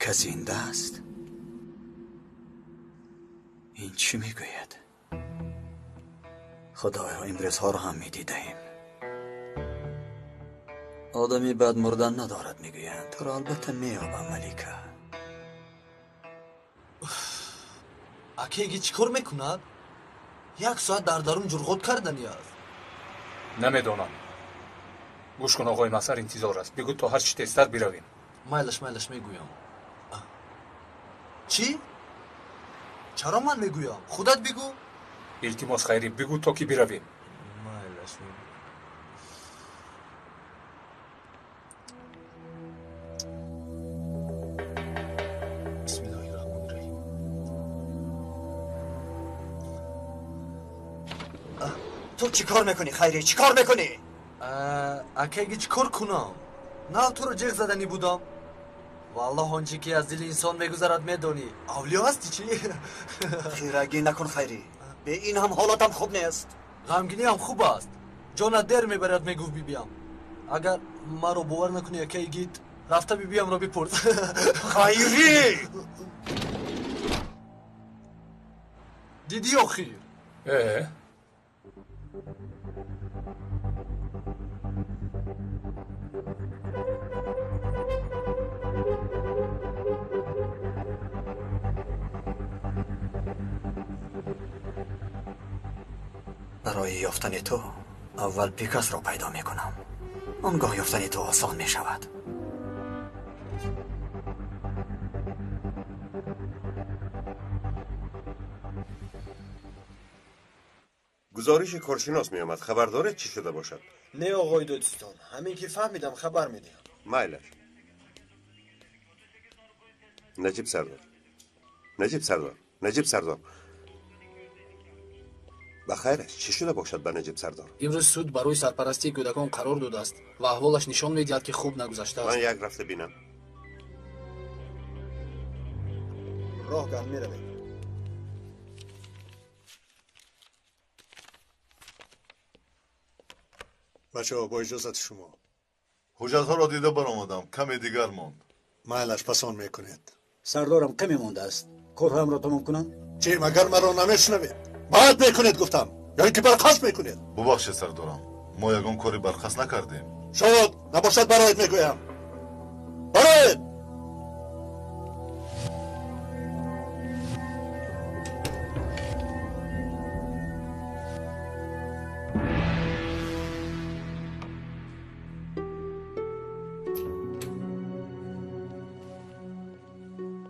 Малика зинда аст? Ин чӣ мегӯяд? Худоё, имрӯзҳоро ҳам медидаем. Одами бад мурдан надорад, мегӯянд. Туро албатта меёбам, Малика. Акеги чӣ кор мекунад? Як соат дар дарун ҷурғот кардани аст. Намедонам. Гӯш кун, оғои Масар интизор аст. Бигӯ то ҳар чӣ тезтар биравем. Майлаш, майлаш, мегӯям. Чӣ? Чаро ман мегӯям? Худат бигӯ. Илтимос, Хайрӣ, бигӯ то ки биравем. Майлаш, мегӯям. Бисмиллоҳи раҳмони раҳим. Ту чӣ кор мекунӣ, Хайрӣ? Чӣ кор мекунӣ? Акаги чӣ кор кунам? Нав туро ҷеғ заданӣ будам. Валлоҳ, он чӣ ки аз дили инсон мегузарад, медонӣ. Авлиё ҳастӣ чӣ? Хирагӣ накун, Хайрӣ. Бе ин ҳам ҳолатам хуб нест. Ғамгинӣ ҳам хуб аст. Ҷонат дер мебарад, мегуфт бибиям. Агар маро бовар накунӣ, акаи гит, рафта бибиямро бипурс. Хайрӣ! Дидӣ охир? Э? Барои ёфтани ту аввал Пикасро пайдо мекунам. Он гоҳ ёфтани ту осон мешавад. Гузориши коршинос меомад. Хабар доред, чӣ шуда бошад? Не, оғои додситон, ҳамин ки фаҳмидам, хабар медиҳам. Майлаш. Наҷиб сардор, Наҷиб сардор, Наҷиб сардор, ба хайр аст? Чӣ шуда бошад ба Наҷиб сардор? Имрӯз суд барои сарпарастии кӯдакон қарор додааст ва аҳволаш нишон медиҳад, ки хуб нагузаштааст. Ман як рафта бинам. Роҳ гарм меравед. Бачаҳо, бо иҷозати шумо. Ҳуҷҷатҳоро дида баромадам, каме дигар монд. Майлаш, пасон мекунед. Сардорам, каме мондааст. Корҳоямро тамом кунам? Чӣ, магар маро намешунавед? Баъд мекунед гуфтам, ё ин ки барқаст мекунед? Бубахшед, сардорам, мо ягон кори барқаст накардем. Шуд, набошад бароед мегӯям. Бароед!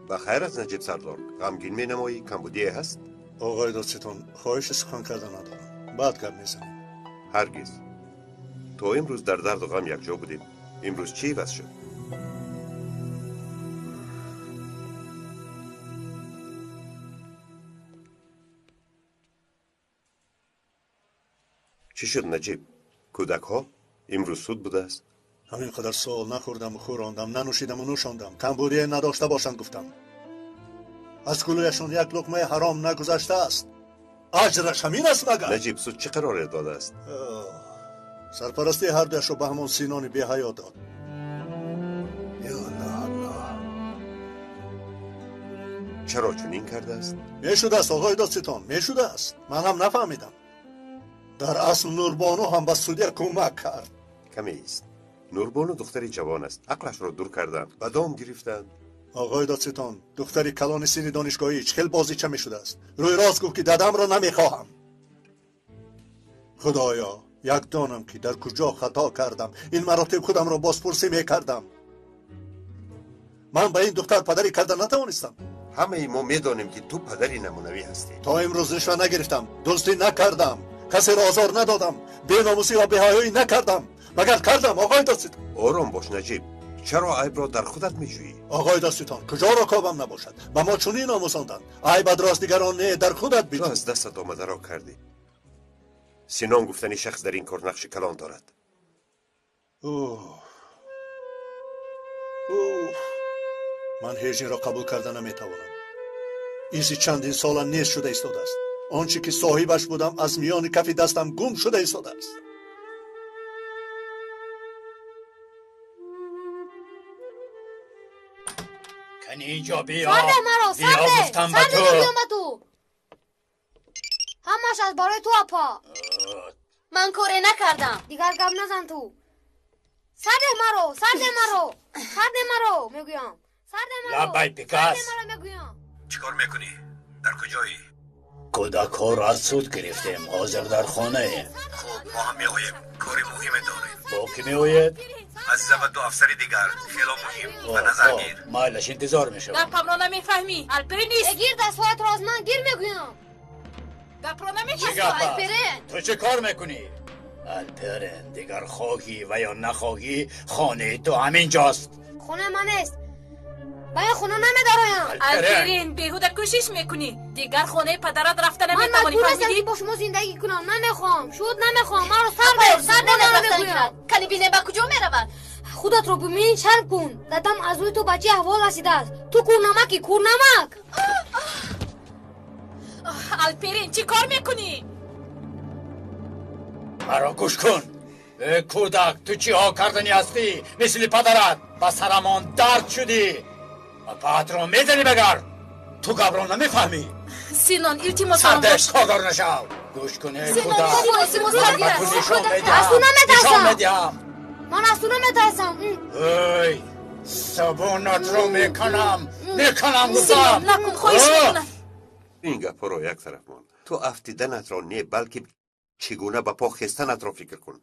Ба хайр аст, Наҷиб сардор? Ғамгин менамоӣ, камбудие ҳаст? Оғои додситон, хоҳиши сухан карда надорам. Баъд гап мезанем. Ҳаргиз. То имрӯз дар дарду ғам якҷо будем. Имрӯз чӣ иваз шуд? Чӣ шуд, Наҷиб? Кӯдакҳо? Имрӯз суд будааст. Ҳамин қадар сол нахӯрдаму хӯрондам, нанӯшидаму нӯшондам. Камбудие надошта бошанд гуфтам. Аз гулӯяшон як луқмаи ҳаром нагузаштааст. Аҷраш ҳамин аст магар? Наҷиб, суд чӣ қароре додааст? Сарпарастии ҳардуяшро ба ҳамон синони беҳаё дод. Ё Аллоҳ! Чаро чунин кардааст? Мешудааст, оғои додситон, мешудааст. Ман ҳам нафаҳмидам. Дар асл Нурбону ҳам ба судя кӯмак кард. Камеист. Нурбону духтари ҷавон аст. Ақлашро дур карданд, ба дом гирифтанд. Оғои додситон, духтари калони синни донишгоҳӣ чӣ хел бозича мешудааст. Рӯй рост гуфт, ки дадамро намехоҳам. Худоё, як донам, ки дар куҷо хато кардам. Ин маротиб худамро бозпурсӣ мекардам. Ман ба ин духтар падарӣ карда натавонистам. Ҳамаи мо медонем, ки ту падари намунавӣ ҳастӣ. То имрӯз ришва нагирифтам, дуздӣ накардам, касеро озор надодам, беномусӣ ва беҳаёӣ накардам. Магар кардам, оғои додситон? Ором бош, Наҷиб. Чаро айбро дар худат меҷӯӣ? Оғои додситон, куҷоро кобам набошад? Ба мо чунин омӯзонданд. Айбат рост дигарон не, дар худат биҷӯ. Ту аз дастат омадаро кардӣ. Синон гуфтани шахс дар ин кор нақши калон дорад. Уф! Ман ҳеҷ инро қабул карда наметавонам. Изи чандин сола нест шуда истодааст. Он чӣ ки соҳибаш будам, аз миёни кафи дастам гум шуда истодааст. Кани инҷо биё. Сарде маро, Биё сарде. гуфтам ба Сарде ту. мегӯям ба ту. Ҳамаш аз барои ту, апа. Ман коре накардам. Дигар гап назан ту. Сарде маро, сарде маро. Сарде маро мегӯям. Сарде маро. Лабай Пикас. Сарде маро мегӯям. Чӣ кор мекунӣ? Дар куҷоӣ? Кӯдакҳоро аз суд гирифтем, ҳозир дар хонаем. Хуб, мо ҳам меоем. Кори муҳиме дорем. Бо кӣ меоед? Азиза ва ду афсари дигар. Хело муҳим. Ба назар гир. Майлаш, интизор мешавам. Гапамро намефаҳмӣ. Алперин нест. Гир дастҳоятро аз ман гир мегӯям. Гапро Чӣ намефаҳмӣ. гап аст? Алперин. Ту чӣ кор мекунӣ? Алперин, дигар хоҳӣ ва ё нахоҳӣ, хонаи ту ҳамин ҷост. Хонаи ман нест. Ба ин хона намедароям. Алперин, беҳуда кӯшиш мекунӣ. Дигар хонаи падарат рафта Ман наметавонӣ, маҷбур ҳастам фаҳмидӣ? ки бо шумо зиндагӣ кунам. Намехоҳам. Шуд, намехоҳам. Маро сарде, сарде маро мегӯям. Кани бинем ба куҷо меравад. Худатро бубин, шарм кун. Дадам аз рӯи ту ба чӣ аҳвол расидааст. Ту курнамакӣ, курнамак. Алперин, чӣ кор мекунӣ? Маро гӯш кун. Э кӯдак, ту чиҳо карданӣ ҳастӣ? Мисли падарат ба сарамон дард шудӣ. Апаатро мезанӣ багар. Ту гапро намефаҳмӣ. Синон, илтимос Сардеш, кордор нашав. Гӯш кун, э Синон, кӯдак. илтимос, Ман ба ту нишон Аз ту медиҳам. наметарсам. Нишон медиҳам. Ман аз ту наметарсам. Эй, забонатро меканам. Меканам гуфтам. Синон, накун, хоҳиш мекунам. Ин гапҳоро як тараф мон. Ту афтиданатро не, балки чӣ гуна ба по хестанатро фикр кун.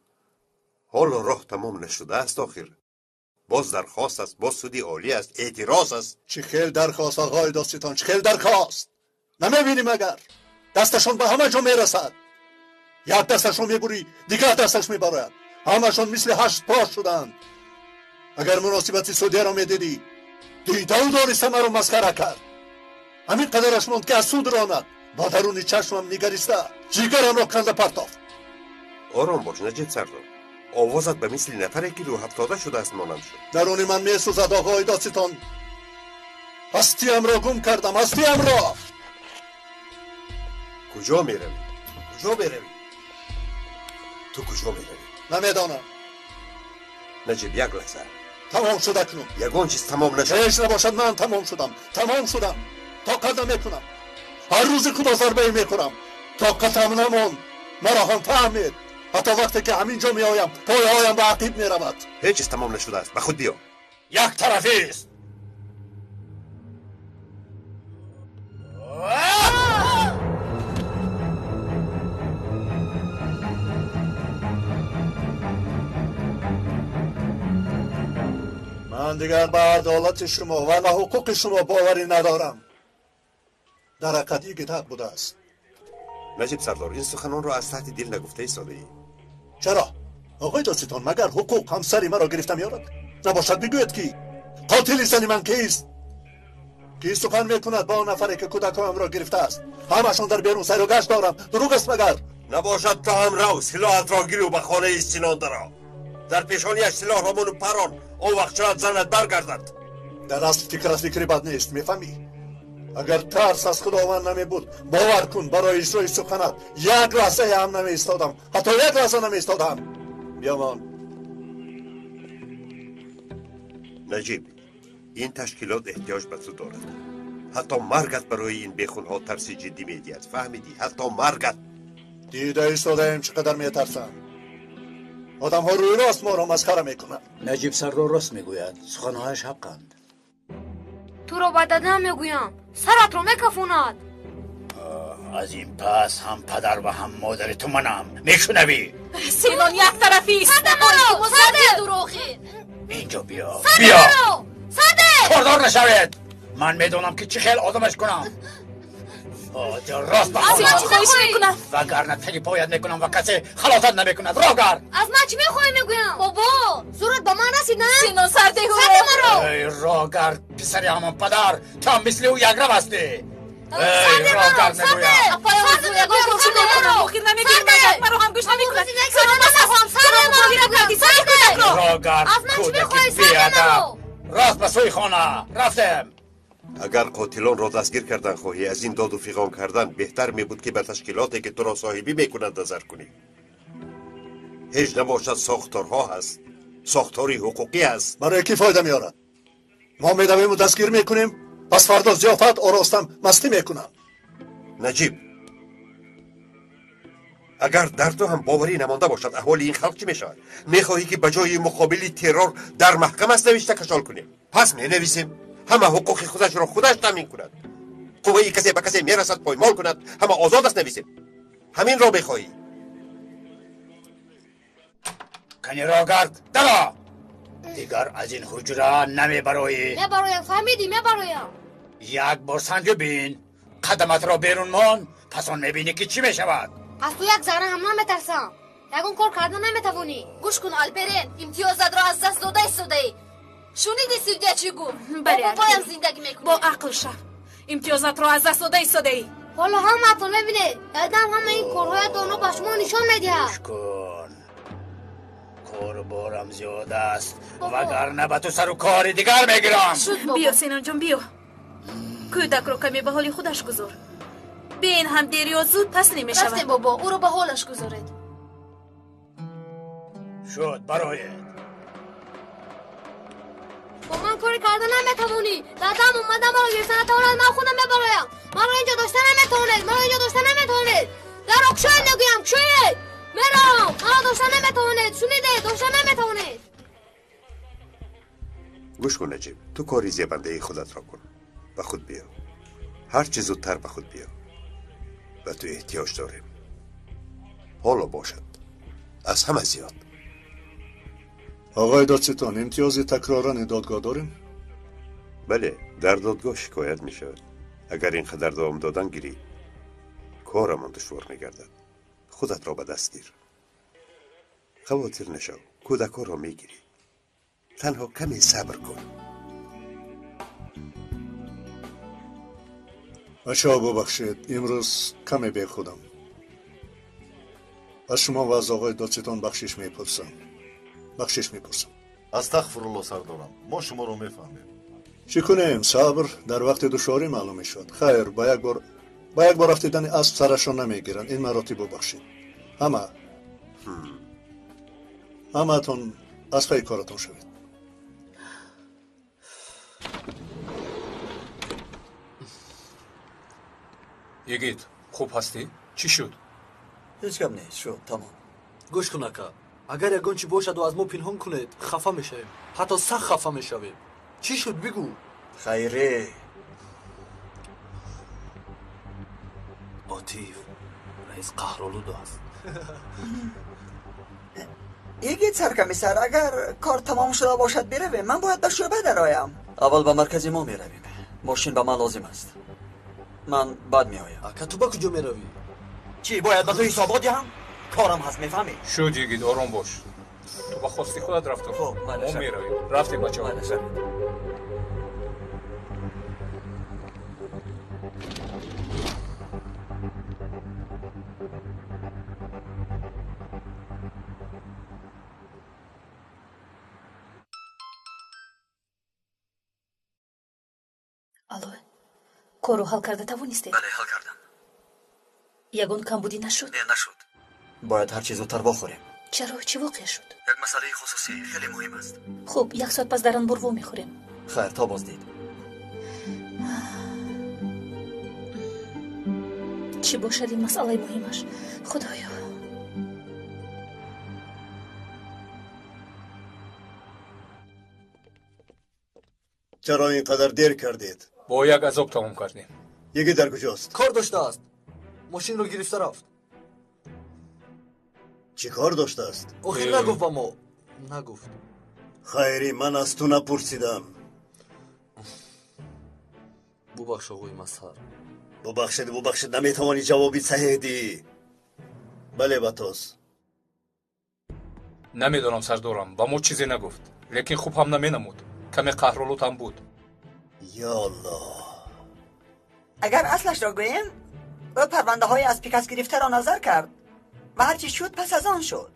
Ҳоло роҳ тамом нашудааст охир. Боз дархост аст, боз суди олӣ аст, эътироз аст. Чӣ хел дархост, оғои доститон, чӣ хел дархост? Намебинӣ магар? Дасташон ба ҳама ҷо мерасад. Як дасташро мебурӣ, дигар дасташ мебарояд. Ҳамашон мисли ҳашт по шуданд. Агар муносибати судияро медидӣ, дидаву дониста маро масхара кард. Ҳамин қадараш монд, ки аз суд ронад. Ба даруни чашмам нигариста, ҷигарамро канда партофт. Ором бош, Наҷиб сардор. Овозат ба мисли нафаре ки рӯҳафтода шудааст монанд шуд. Даруни ман месӯзад, оғои додситон. Ҳастиамро гум кардам, ҳастиамро. Куҷо меравӣ? Куҷо меравӣ? Ту куҷо меравӣ? Намедонам. Наҷиб, як лаҳза. Тамом шуд акнун. Ягон чиз тамом нашуд. Ҳеҷ набошад, ман тамом шудам. Тамом шудам. Тоқат намекунам. Ҳар рӯзи худо зарбае мехӯрам. Тоқатам намонд. Маро ҳам фаҳмед. Ҳатто вақте ки ҳамин ҷо меоям, пойҳоям ба ақиб меравад. Ҳеҷ чиз тамом нашудааст. Ба худ биё. Як тарафист. Ман дигар ба адолати шумо ва ба ҳуқуқи шумо боварӣ надорам. Дар ҳақиқат йигит ҳақ будааст. Наҷиб сардор, ин суханонро аз таҳти дил нагуфта истодаӣ. Чаро? Оғои додситон, магар ҳуқуқ ҳамсари маро гирифта меорад? Набошад бигӯед, ки қотили зани ман кист? Кӣ сухан мекунад ба он нафаре, ки кӯдакҳоямро гирифтааст? Ҳамашон дар берун сайру гашт доранд. Дурӯғ аст магар? Набошад, ту ҳам рав, силоҳатро гиру ба хонаи Синон даро. Дар пешонияш силоҳро мону парон. Он вақт шояд занат баргардад. Дар асл фикрат фикри бад нест, мефаҳмӣ? Агар тарс аз Худованд намебуд, бовар кун, барои иҷрои суханат як лаҳзае ҳам намеистодам. Ҳатто як лаҳза намеистодам. Биёмон. Наҷиб, ин ташкилот эҳтиёҷ ба ту дорад. Ҳатто маргат барои ин бехунҳо тарси ҷиддӣ медиҳад. Фаҳмидӣ? Ҳатто маргат. Дида истодаем, чӣ қадар метарсам. Одамҳо рӯи рост моро масхара мекунанд. Наҷиб сардор рост мегӯяд. Суханҳояш ҳаққанд. Туро ба дадам мегӯям. Саратро мекафонад. Аз ин пас ҳам падар ва ҳам модари ту манам. Мешунавӣ? Синон, як тарафист. Сарде маро, сарде. Дурӯғин. Инҷо биё. Сарде Биё. маро, сарде. Кордор нашавед. Ман медонам, ки чӣ хел одамаш кунам. Ҳозир рост ба Синон, хона. хоҳиш мекунам. Вагарна таги поят мекунам ва касе халосат намекунад. Роҳгар. Аз ман чӣ мехоҳӣ мегӯям? Бобо, зурат ба ман расид, на? Синон, сарде Сарде маро. Эй, роҳгар, писари ҳамон падар, ту ҳам мисли ӯ якрав ҳастӣ. Эй, Сарде маро, роҳгар сарде. мегӯям. Апаям, Сарде ягон мегӯям, кӯшиш сарде мекунам. маро. Охир намегирам. Сарде. Маро ҳам гӯш намекунад. Синон, Синон, бас аст. намехоҳам, сарде Синон, маро муҳокира кардӣ. Сарде сарде. кӯдакро. Роҳгар, Аз ман чӣ кӯдаки мехоҳӣ, сарде беадаб. маро? Рост ба сӯи хона. Рафтем. Агар қотилонро дастгир кардан хоҳӣ, аз ин доду фиғон кардан беҳтар мебуд, ки ба ташкилоте, ки туро соҳибӣ мекунад, назар кунӣ. Ҳеҷ набошад, сохторҳо ҳаст, сохтори ҳуқуқӣ аст. Барои кӣ фоида меорад? Мо медавему дастгир мекунем, Пас фардо зиёфат оростам, мастӣ мекунам. Наҷиб, агар дар ту ҳам боварӣ намонда бошад, аҳволи ин халқ чӣ мешавад? Мехоҳӣ ки ба ҷои муқобили террор дар маҳкама аст навишта кашол кунем? Пас менависем, ҳама ҳуқуқи худашро худаш таъмин кунад. Қувваи касе ба касе мерасад поймол кунад, ҳама озод аст нависем. Ҳаминро мехоҳӣ? Каниро гард, даро! Дигар аз ин ҳуҷра намебароӣ. Мебароям, фаҳмидӣ, мебароям. Як бор санҷу бин, қадаматро берун мон, пас он мебинӣ ки чӣ мешавад. Аз ту як зарра ҳам наметарсам. Ягон кор карда наметавонӣ. Гӯш кун, Алперен, имтиёзатро аз даст дода истодаӣ. Шуниди судья чӣ гуфт? Бале, Бо бобоям зиндагӣ мекунӣ. Бо ақл шав. Имтиёзатро аз даст дода истодаӣ. Ҳоло ҳамаатон мебинед. Дадам ҳама ин корҳоятонро ба шумо нишон медиҳад. Гӯш кун, кору борам зиёд аст, вагарна ба ту сару кори дигар мегирам. Биё, Синоҷон, биё. Кӯдакро каме ба ҳоли худаш гузор. Бин ҳам дер ё зуд таслим мешавад. Рафтем, бобо, ӯро ба ҳолаш гузоред. Шуд, бароед. Бо ман коре карда наметавонӣ. Дадам омада маро гирифта натавонад, ман худам мебароям. Маро инҷо дошта наметавонед, маро инҷо дошта наметавонед. Даро кушоед, мегӯям, кушоед. Меравам, маро дошта наметавонед. Шунидед, дошта наметавонед. Гӯш кун, Наҷиб, ту кори зебандаи худатро кун. Ба худ биё. Ҳарчи зудтар ба худ биё. Ба ту эҳтиёҷ дорем. Ҳоло бошад. Аз ҳама зиёд. Оғои додситон, имтиёзи такрорани додгоҳ дорем? Бале, дар додгоҳ шикоят мешавад. Агар ин қадар давом додан гирӣ, корамон душвор мегардад. Худатро ба даст гир. Хавотир нашав, кӯдакҳоро мегирӣ. Танҳо каме сабр кун. Бачаҳо, бубахшед, имрӯз каме бехудам. Аз шумо ва аз оғои додситон бахшиш мепурсам. Бахшиш мепурсам. Астағфирулло, сардорам, мо шуморо мефаҳмем. Чӣ кунем? Сабр дар вақти душворӣ маълум мешавад. Хайр, ба як бор афтидани асп сарашон намегиранд. Ин маротиб бубахшед. Ҳамаатон аз пайи коратон шавед. Йигит, хуб ҳастӣ? Чӣ шуд? Ҳеҷ гап нест, шуд, тамом. Гӯш кун, ака, агар ягон чӣ бошаду аз мо пинҳон кунед, хафа мешавем. Ҳатто сахт хафа мешавем. Чӣ шуд, бигӯ. Хайре. Отиф, раис қаҳролуд аст. Йигит саркомиссар, агар кор тамом шуда бошад, биравем. Ман бояд ба шӯъба дароям. Аввал ба маркази мо меравем. Мошин ба ман лозим аст. Ман баъд меоям. Ака, ту ба куҷо меравӣ? Чӣ, бояд ба ту ҳисобот диҳам? Корам ҳаст, мефаҳмӣ? Шуд, йигит, ором бош. Ту ба хости худат рафтор. Хуб, мо меравем. Рафтем, бачаҳо. Алло, корро ҳал карда тавонистед? Бале, ҳал кардам. Ягон камбудӣ нашуд? Не, нашуд. Бояд ҳарчи зудтар вохӯрем. Чаро? Чӣ воқеа шуд? Як масъалаи хусусӣ хеле муҳим аст. Хуб, як соат пас дар анбор вомехӯрем. Хайр, то боздид. Чӣ бошад ин масъалаи муҳимаш? Худоё! Чаро ин қадар дер кардед? Бо як азоб тамом кардем. Йигит дар куҷост? Кор доштааст. Мошинро гирифта рафт. Чӣ кор доштааст? Охир нагуфт ба мо. Нагуфт. Хайри, ман аз ту напурсидам. Бубахш, оғои Мазҳар. Бубахшед, бубахшед, наметавонӣ ҷавоби саҳеҳ диҳӣ. Бале, Батос. Намедонам, сардорам, ба мо чизе нагуфт, лекин хуб ҳам наменамуд. Каме қаҳролуд ҳам буд. Ё Аллоҳ! Агар аслашро гӯем, ӯ парвандаҳои аз Пикас гирифтаро назар кард ва ҳарчи шуд пас аз он шуд.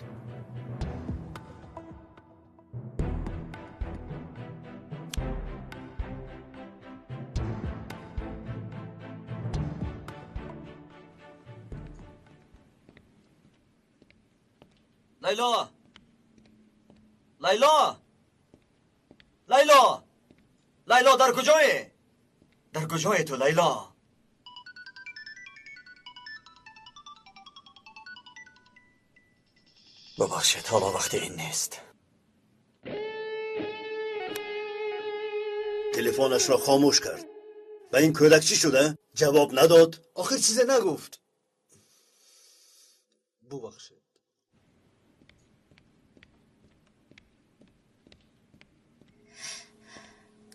Лайло! Лайло! Лайло! Лайло, дар куҷое? Дар куҷое ту, Лайло? Бубахшед, ҳоло вақти ин нест. Телефонашро хомӯш кард. Ба ин кӯдак чӣ шуда? Ҷавоб надод. Охир чизе нагуфт. Бубахшед.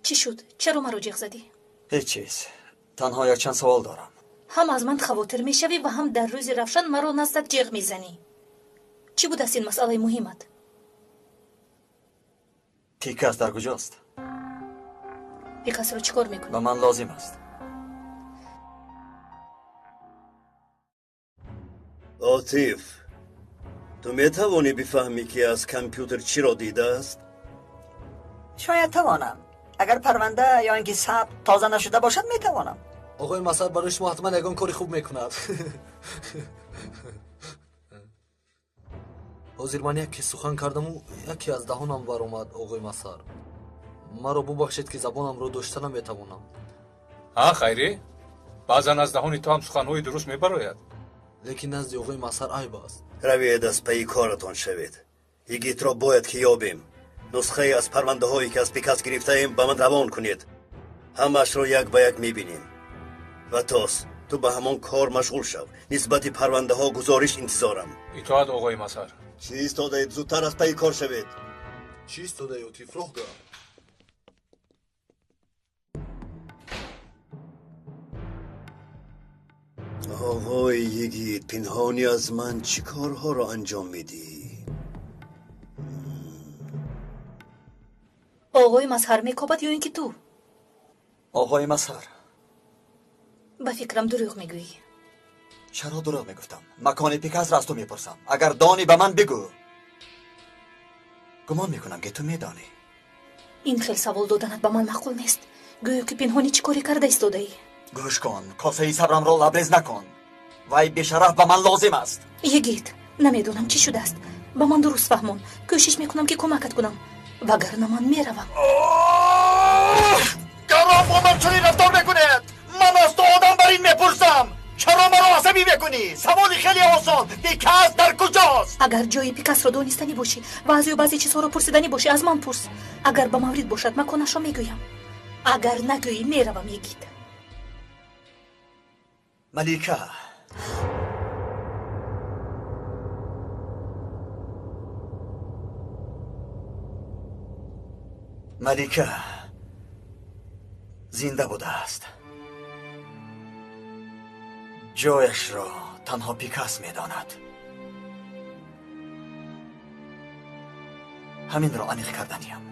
Чӣ шуд? Чаро маро ҷеғ задӣ? Ҳеҷ чиз. Танҳо якчанд савол дорам. Ҳам аз ман хавотир мешавӣ ва ҳам дар рӯзи равшан маро наздат ҷеғ мезанӣ. Чӣ будааст ин масъалаи муҳимат? Пикас дар куҷост? Пикасро чӣ кор мекунӣ? Ба ман лозим аст. Отиф, ту метавонӣ бифаҳмӣ, ки аз компютер чиро дидааст? Шояд тавонам. Агар парванда ё ин ки сабт тоза нашуда бошад, метавонам. Оғои Масар барои шумо ҳатман ягон кори хуб мекунад. Ҳозир ман яке сухан кардаму яке аз даҳонам баромад. Оғои Масар, маро бубахшед, ки забонамро дошта наметавонам. Ҳа, Хайрӣ, баъзан аз даҳони ту ҳам суханҳои дуруст мебарояд. Лекин назди оғои Масар айб аст. Равед, аз пайи коратон шавед. Йигитро бояд ки ёбем. Нусхае аз парвандаҳое, ки аз Пикас гирифтаем, ба ман равон кунед. Ҳамаашро як ба як мебинем. Ватос, ту ба ҳамон кор машғул шав. Нисбати парвандаҳо гузориш интизорам. Итоат, оғои Масар. Чӣ истодаед? Зудтар аз пайи кор шавед. Чӣ истодаи, Отиф? Роҳ гар. Оғои Йигит, пинҳонӣ аз ман чӣ корҳоро анҷом медиҳӣ? Оғои Мазҳар мекобад ё ин ки ту? Оғои Мазҳар. Ба фикрам, дурӯғ мегӯӣ. Чаро дурӯғ мегуфтам? Макони Пикасро аз ту мепурсам. Агар донӣ, ба ман бигӯ. Гумон мекунам, ки ту медонӣ. Ин хел савол доданат ба ман маъқул нест. Гӯё ки пинҳонӣ чӣ коре карда истодаӣ. Гӯш кун, косаи сабрамро лабрез накун. Вай бешараф ба ман лозим аст. Йигит, намедонам, чӣ шудааст. Ба ман дуруст фаҳмон. Кӯшиш мекунам, ки кӯмакат кунам, вагарна ман меравам. Чаро бо ман чунин рафтор мекунед? Ман аз ту одам бар ин мепурсам. Чаро маро асабӣ мекунӣ? Саволи хеле осон. Пикас дар куҷост? Агар ҷои Пикасро донистанӣ бошӣ ва аз ӯ баъзе чизҳоро пурсиданӣ бошӣ, аз ман пурс. Агар ба маврид бошад, маконашро мегӯям. Агар нагӯӣ, меравам, Йигит. Малика, Малика зинда будааст. Ҷояшро танҳо Пикас медонад. Ҳаминро аниқ карданиям.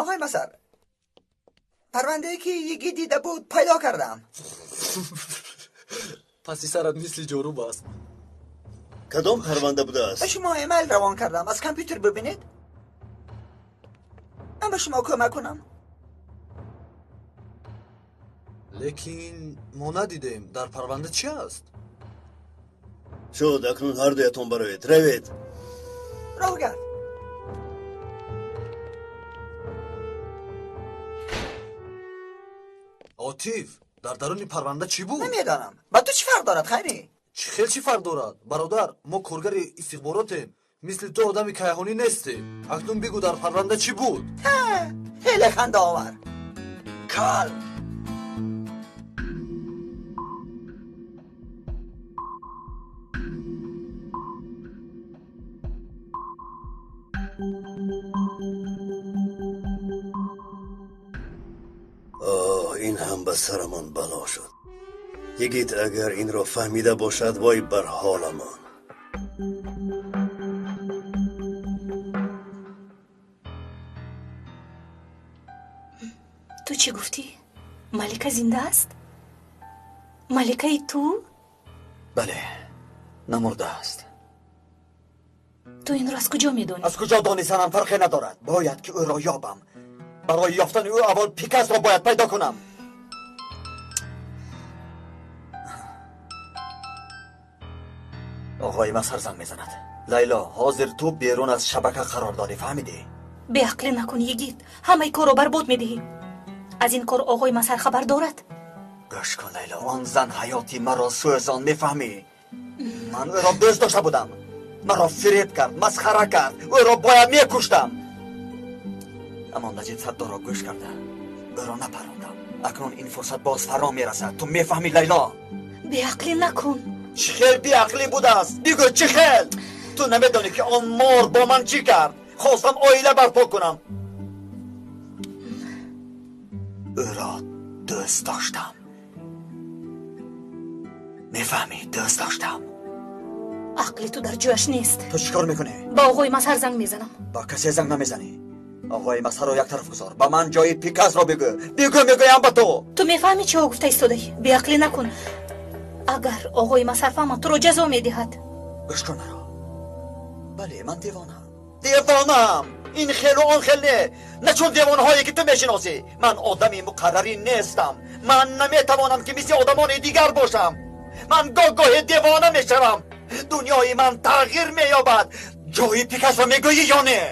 Оғои Масар, парвандае, ки Йигит дида буд, пайдо кардам. Паси сарат мисли ҷоруб аст. Кадом парванда будааст? Ба шумо эмайл равон кардам. Аз компютер бибинед. Ман ба шумо кӯмак кунам. Лекин мо надидем, дар парванда чӣ аст. Шуд, акнун ҳардуятон бароед. Равед. Роҳ гард. Отиф, дар даруни парванда чӣ буд? Намедонам. Ба ту чӣ фарқ дорад, Хайрӣ? Чӣ хел чӣ фарқ дорад, бародар? Мо коргари истихборотем, мисли ту одами кайҳонӣ нестем. Акнун бигӯ, дар парванда чӣ буд? Хеле хандаовар. Кал. Оҳ, ин ҳам ба сарамон бало шуд. Йигит агар инро фаҳмида бошад, вой бар ҳоламон. Ту чӣ гуфтӣ? Малика зинда аст? Маликаи ту? Бале, намурдааст. Ту инро аз куҷо медонӣ? Аз куҷо донисанам фарқе надорад. Бояд ки ӯро ёбам. Барои ёфтани ӯ аввал Пикасро бояд пайдо кунам. Оғои Мазҳар занг мезанад. Лайло, ҳозир ту берун аз шабака қарор дорӣ, фаҳмидӣ? Беақлӣ накун, йигит. Ҳамаи корро барбод медиҳӣ. Аз ин кор оғои Мазҳар хабар дорад. Гӯш кун, Лайло, он зан ҳаёти маро сӯзон, мефаҳмӣ? Ман ӯро дӯст дошта будам. Маро фиреб кард, масхара кард. Ӯро бояд мекуштам. Аммо Наҷиб Сардорро гӯш карда, ӯро напарондам. Акнун ин фурсат боз фаро мерасад. Ту мефаҳмӣ, Лайло? Беақлӣ накун. Чӣ хел беақлӣ будааст? Бигӯ, чӣ хел? Ту намедонӣ, ки он мор бо ман чӣ кард. Хостам оила барпо кунам. Ӯро дӯст доштам. Мефаҳмӣ, дӯст доштам. Ақли ту дар ҷояш нест. Ту чӣ кор мекунӣ? Ба оғои Мазҳар занг мезанам. Ба касе занг намезанӣ. Оғои Мазҳарро як тараф гузор. Ба ман ҷои Пикасро бигӯ. Бигӯ, мегӯям ба ту. Ту мефаҳмӣ чиҳо гуфта истодаӣ? Беақлӣ накун. Агар оғои Мазҳар фаҳмад, туро ҷазо медиҳад. Гӯш кун маро. Бале, ман девонаам. Девонаам. Ин хелу он хел не. На чун девонаҳое ки ту мешиносӣ. Ман одами муқаррарӣ нестам. Ман наметавонам, ки мисли одамони дигар бошам. Ман гоҳ-гоҳе девона мешавам. Дунёи ман тағйир меёбад. Ҷои Пикасро мегӯӣ ё не?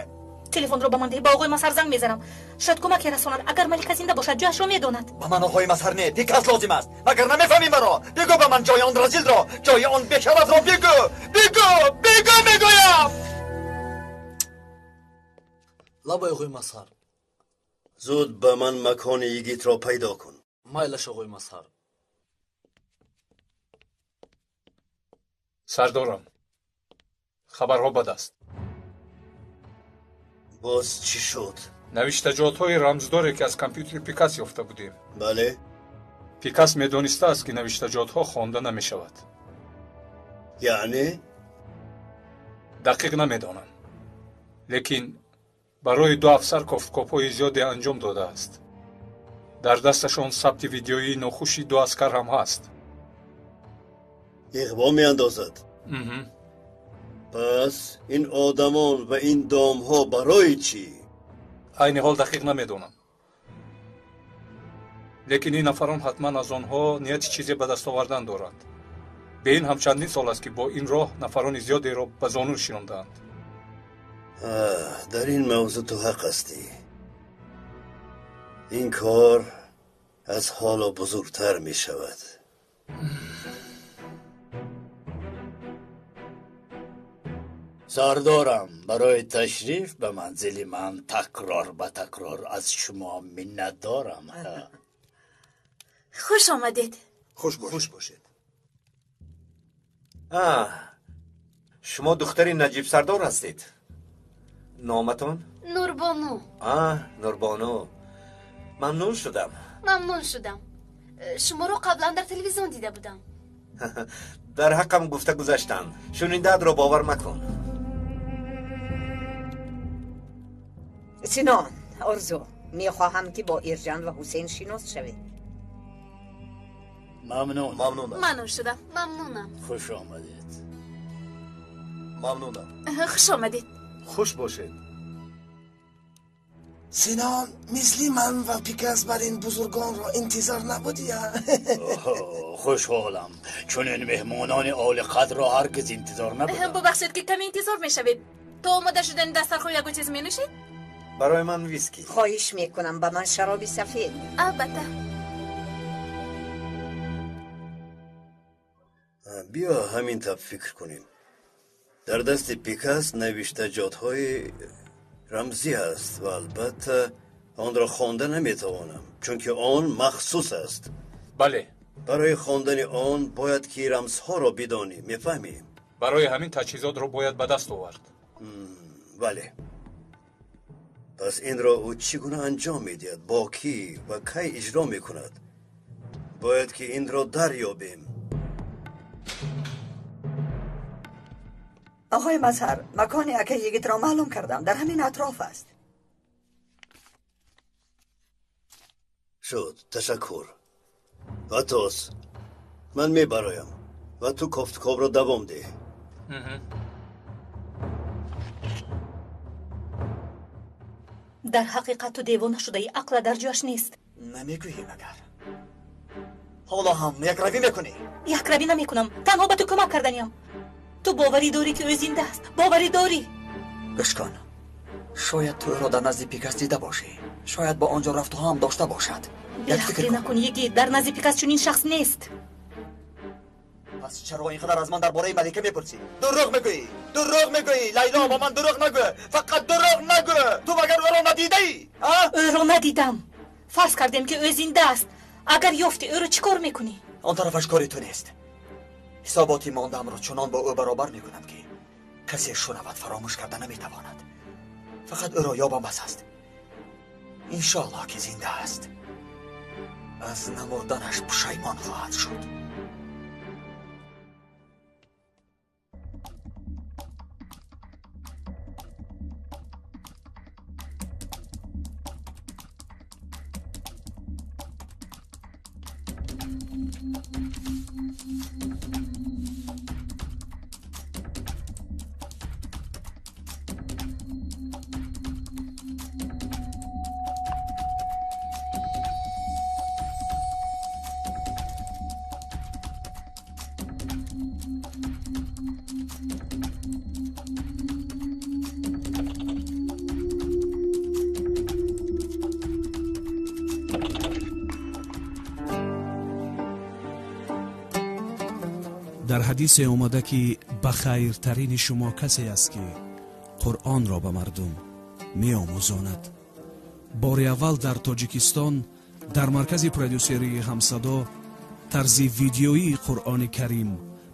Телефонро ба ман деҳ, ба оғои Мазҳар занг мезанам. Шояд кӯмаке расонад. Агар Малика зинда бошад, ҷояшро медонад. Ба ман оғои Мазҳар не, Пикас лозим аст. Магар намефаҳмӣ маро? Бигӯ ба ман ҷои он разилро, ҷои он бешарафро бигӯ. Бигӯ, бигӯ, мегӯям. Лабай, оғои Мазҳар. Зуд ба ман макони йигитро пайдо кун. Майлаш, оғои Мазҳар. Сардорам, хабарҳо бад аст. Боз чӣ шуд? Навиштаҷотҳои рамздоре, ки аз компютери Пикас ёфта будем. Бале. Пикас медонистааст, ки навиштаҷотҳо хонда намешавад. Яъне? Дақиқ намедонам. Лекин барои ду афсар кофткопҳои зиёде анҷом додааст. Дар дасташон сабти видеоии нохуши ду аскар ҳам ҳаст. Иғво меандозад. Пас ин одамон ва ин домҳо барои чӣ? Айни ҳол дақиқ намедонам. Лекин ин нафарон ҳатман аз онҳо нияти чизе ба даст овардан доранд. Бе ин ҳам чандин сол аст, ки бо ин роҳ нафарони зиёдеро ба зону шинондаанд. Дар ин мавзӯъ ту ҳақ ҳастӣ. Ин кор аз ҳоло бузургтар мешавад. Сардорам, барои ташриф ба манзили ман такрор ба такрор аз шумо миннатдорам. Хуш омадед. Хуш бошед. Шумо духтари Наҷиб Сардор ҳастед. Номатон? Нурбону. Нурбону. Мамнун шудам. Мамнун шудам. Шуморо қаблан дар телевизион дида будам. Дар ҳаққам гуфта гузаштанд. Шунидаатро бовар макун. Синон, Орзу, мехоҳам, ки бо Ирҷан ва Ҳусейн шинос шавед. Мамнун. Мамнунам. Мамнун шудам. Мамнунам. Хуш омадед. Мамнунам. Хуш омадед. Хуш бошед. Синон, мисли ман ва Пикас бар ин бузургонро интизор набудӣ? Хушҳолам, чунин меҳмонони олиқадрро ҳаргиз интизор набудам. Бубахшед, ки каме интизор мешавед. То омода шудани дастархон ягон чиз менӯшед? Барои ман виски. Хоҳиш мекунам, ба ман шароби сафед. Албатта. Биё ҳамин таб фикр кунем. Дар дасти Пикас навиштаҷотҳои рамзӣ аст ва албатта онро хонда наметавонам, чунки он махсус аст. Бале. Барои хондани он бояд ки рамзҳоро бидонӣ, мефаҳмӣ? Барои ҳамин таҷҳизотро бояд ба даст овард. Бале. Пас инро ӯ чӣ гуна анҷом медиҳад, бо кӣ ва кай иҷро мекунад? Бояд ки инро дарёбем. Оғои Мазҳар, макони акаи йигитро маълум кардам. Дар ҳамин атроф аст. Шуд, ташаккур. Ватос, ман мебароям ва ту кофтукобро давом деҳ. Дар ҳақиқат ту девона шудаӣ, ақла дар ҷояш нест. Намегӯӣ магар? Ҳоло ҳам якравӣ мекунӣ? Якравӣ намекунам, танҳо ба ту кӯмак карданиям. Ту боварӣ дорӣ, ки ӯ зинда аст? Боварӣ дорӣ? Гӯш кун, Шояд ту ӯро дар назди Пикас дида бошӣ. Шояд ба он ҷо рафту ҳам дошта бошад. Як фикр Беақлӣ кун. накун, Йигит, дар назди Пикас чунин шахс нест. Пас чаро ин қадар аз ман дар бораи Малика мепурсӣ? Дурӯғ мегӯӣ, дурӯғ мегӯӣ. Лайло, ба ман дурӯғ нагӯ, фақат дурӯғ нагӯ. Ту магар ӯро надидаӣ? А? Ӯро надидам. Фарз кардем, ки ӯ зинда аст. Агар ёфтӣ, ӯро чӣ кор мекунӣ? Он тарафаш кори ту нест. Ҳисоботи мондаамро чунон бо ӯ баробар мекунам, ки касе шунавад, фаромӯш карда наметавонад. Фақат ӯро ёбам, бас аст. Иншоаллоҳ, ки зинда аст. Аз намурданаш пушаймон хоҳад шуд. Дар ҳадисе омада, ки ба хайртарини шумо касе аст, ки Қуръонро ба мардум меомӯзонад. Бори аввал дар Тоҷикистон дар маркази продюсерии Ҳамсадо тарзи видеоии Қуръони Карим,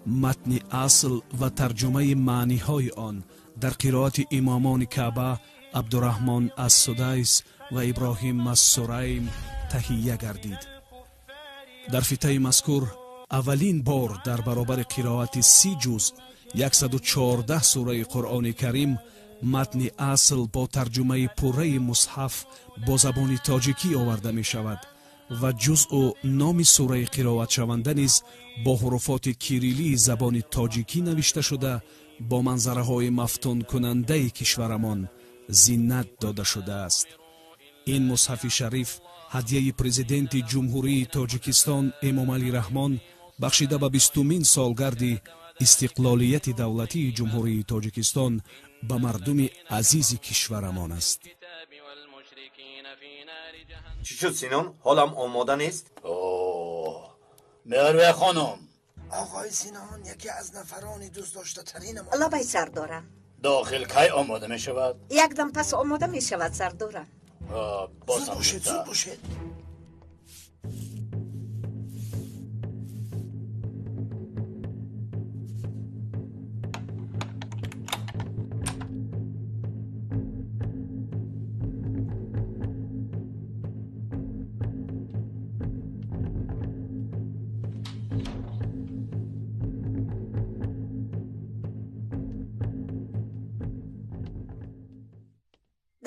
матни асл ва тарҷумаи маъниҳои он дар қироати имомони Каъба Абдураҳмон Ассудайс ва Иброҳим Ассурайм таҳия гардид. Дар фитаи мазкур аввалин бор дар баробари қироати 30 ҷузъ 114 сураи Қуръони Карим матни асл бо тарҷумаи пурраи мусҳаф бо забони тоҷикӣ оварда мешавад ва ҷузъу номи сураи қироатшаванда низ бо ҳуруфоти кириллии забони тоҷикӣ навишта шуда, бо манзараҳои мафтункунандаи кишварамон зинат дода шудааст. Ин мусҳафи шариф ҳадияи президенти Ҷумҳурии Тоҷикистон Эмомалӣ Раҳмон бахшида ба 20-умин солгарди истиқлолияти давлатии Ҷумҳурии Тоҷикистон ба мардуми азизи кишварамон аст. Чӣ шуд, Синон? Ҳолам омода нест? Мерве хонум. Оғои Синон яке аз нафарони дӯстдоштатаринам. Лабай, сардорам. Дохил кай омода мешавад? Якдам пас омода мешавад, сардорам. Бозам Зуд бошед, зуд бошед.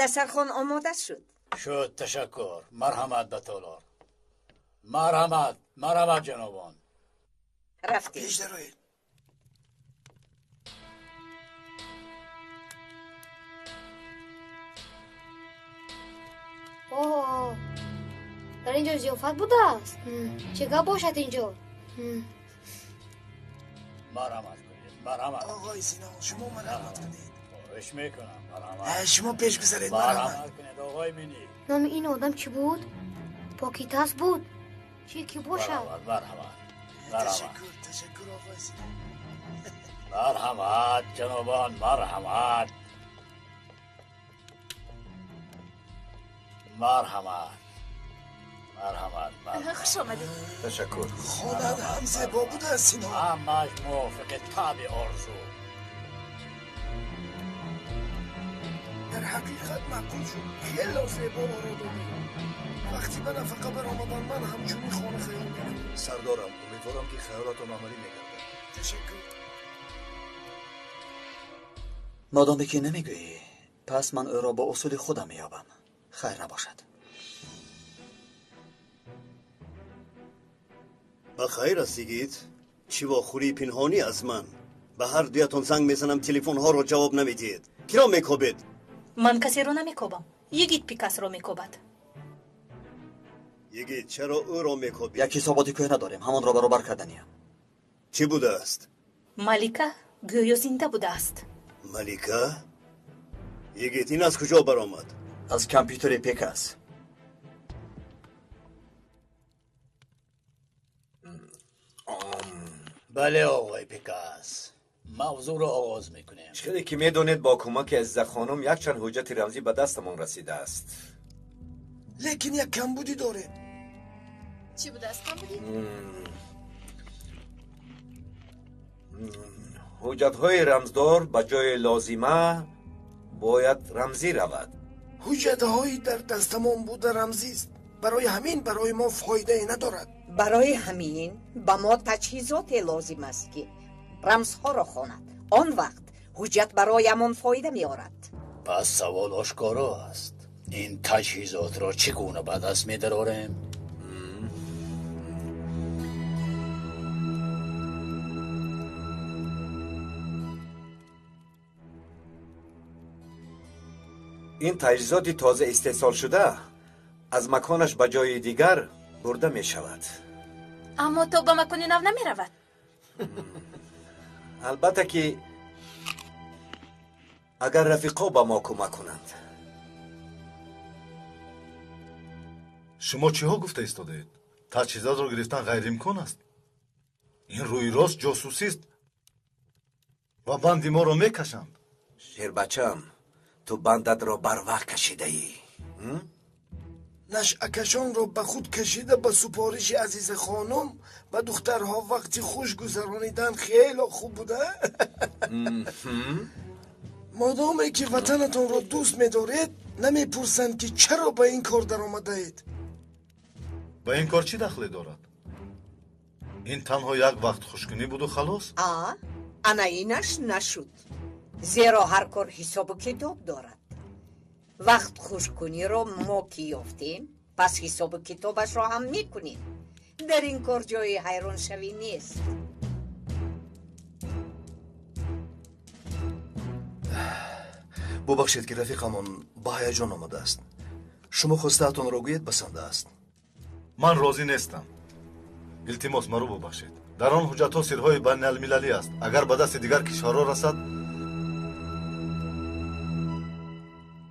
Дастархон омода шуд. Шуд, ташаккур. Марҳамат ба толор. Марҳамат, марҳамат, ҷанобон. Рафтем. Пеш дароед. Оҳ, дар ин ҷо зиёфат будааст. Чӣ гап бошад ин ҷо? Марҳамат кунед, марҳамат. Оғои Синон, шумо марҳамат кунед. Хоҳиш мекунам, марҳамат. Шумо пеш гузаред, марҳамат. Марҳамат кунед, оғои Мини. Номи ин одам чӣ буд? Покитас буд? Чӣ ки бошад? Марҳамат, марҳамат. Марҳамат. Ташаккур, ташаккур, оғои Синон. Марҳамат, ҷанобон, марҳамат. Марҳамат. Марҳамат, марҳамат. Хуш омадед. Ташаккур. Хонат ҳам зебо будааст, Синон. Ҳамааш мувофиқи табъи орзу. Дар ҳақиқат маъқул шуд. Хело зебо оро додӣ. Вақте ба нафақа баромадам, ман ҳам чунин хона хаёл мекунам. Сардорам, умедворам, ки хаёлатон амалӣ мегардад. Ташаккур. Модоме ки намегӯӣ, пас ман ӯро бо усули худам меёбам. Хайр набошад. Ба хайр аст, йигит. Чӣ вохӯрии пинҳонӣ аз ман. Ба ҳар дуятон занг мезанам, телефонҳоро ҷавоб намедиҳед. Киро мекобед? Ман касеро намекобам. Йигит Пикасро мекобад. Йигит, чаро ӯро мекобӣ? Як ҳисоботи кӯҳна дорем, ҳамонро баробар карданиям. Чӣ будааст? Малика гӯё зинда будааст. Малика? Йигит, ин аз куҷо баромад? Аз компютери Пекас. Бале, оғои Пекас, мавзӯъро оғоз мекунем. Хеле ки медонед, бо кӯмаки Азиза хонум якчанд ҳуҷҷати рамзӣ ба дастамон расидааст. Лекин як камбудӣ дорем. Чӣ будааст камбудӣ? Ҳуҷҷатҳои рамздор ба ҷои лозима бояд рамзӣ равад. Ҳуҷҷатҳои дар дастамон буда рамзист. Барои ҳамин барои мо фоидае надорад. Барои ҳамин ба мо таҷҳизоте лозим аст, ки рамзҳоро хонад. Он вақт ҳуҷҷат бароямон фоида меорад. Пас савол ошкоро аст. Ин таҷҳизотро чӣ гуна ба даст медарорем? Ин таҷҳизоти тоза истеҳсолшуда аз маконаш ба ҷои дигар бурда мешавад. Аммо то ба макони нав намеравад. Албатта ки агар рафиқо ба мо кӯмак кунанд. Шумо чиҳо гуфта истодаед? Таҷҳизотро гирифтан ғайриимкон аст. Ин рӯи рост ҷосусист ва банди моро мекашанд. Шербачам, ту бандатро барвақт кашидаӣ. Нашъакашонро ба худ кашида ба супориши Азиза хонум ба духтарҳо вақти хуш гузаронидан хело хуб буда. Модоме ки ватанатонро дӯст медоред, намепурсанд, ки чаро ба ин кор даромадаед. Ба ин кор чӣ дахле дорад? Ин танҳо як вақт хушкунӣ буду халос. А ана инаш нашуд, зеро ҳар кор ҳисобу китоб дорад. Вақт хушкуниро мо ки ёфтем, пас ҳисобу китобашро ҳам мекунем. Дар ин кор ҷои ҳайроншавӣ нест. Бубахшед, ки рафиқамон ба ҳаяҷон омадааст. Шумо хостаатонро гӯед, басанда аст. Ман розӣ нестам. Илтимос, маро бубахшед. Дар он ҳуҷҷатҳо сирҳои байналмилалӣ аст. Агар ба дасти дигар кишварҳо расад.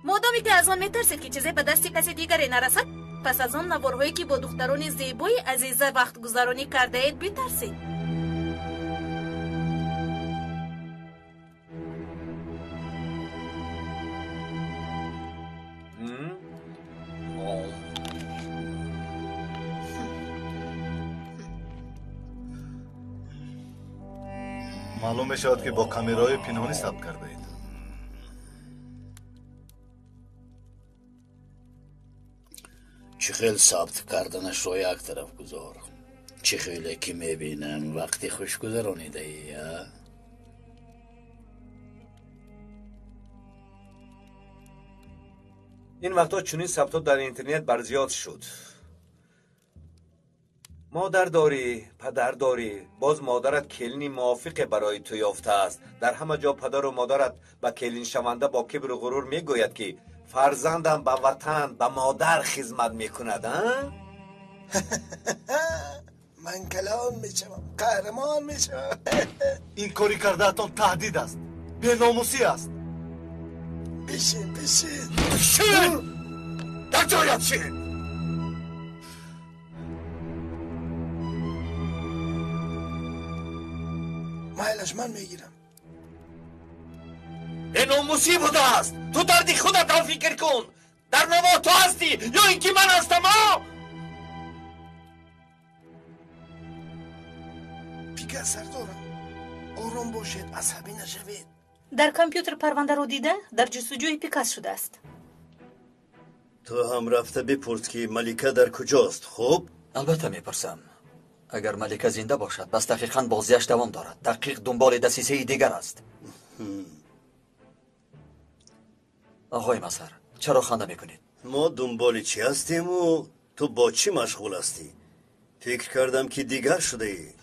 Модоме ки аз он метарсед, ки чизе ба дасти каси дигаре нарасад, пас аз он наворҳое, ки бо духтарони зебои Азиза вақтгузаронӣ кардаед, битарсед. Маълум мешавад, ки бо камераҳои пинҳонӣ сабт кардаед. Чӣ хел сабт карданашро як тараф гузор. Чӣ хеле ки мебинам, вақти хуш гузаронидаӣ, а? Ин вақтҳо чунин сабтҳо дар интернет барзиёд шуд. Модар дорӣ, падар дорӣ, боз модарат келини мувофиқе барои ту ёфтааст. Дар ҳама ҷо падару модарат ба келиншаванда бо кибру ғурур мегӯяд, ки фарзандам ба ватан, ба модар хизмат мекунад. А? Ман калон мешавам, қаҳрамон мешавам. Ин кори кардаатон таҳдид аст, беномусӣ аст. Бишин, бишин. Бишин! Дар ҷоят шин! Майлаш, ман мегирам. Беномусӣ будааст. Ту дарди худатро фикр кун. Дар наво ту ҳастӣ ё ин ки ман ҳастам, а? Пикас, сардорам, ором бошед, асабӣ нашавед. Дар компютер парвандаро дида, дар ҷустуҷӯи Пикас шудааст. Ту ҳам рафта бипурс, ки Малика дар куҷост, хуб? Албатта мепурсам. Агар Малика зинда бошад, пас дақиқан бозиаш давом дорад. Дақиқ дунболи дасисаи дигар аст. Оғои Мазҳар, чаро ханда мекунед? Мо дунболи чӣ ҳастему ту бо чӣ машғул ҳастӣ? Фикр кардам, ки дигар шудаӣ.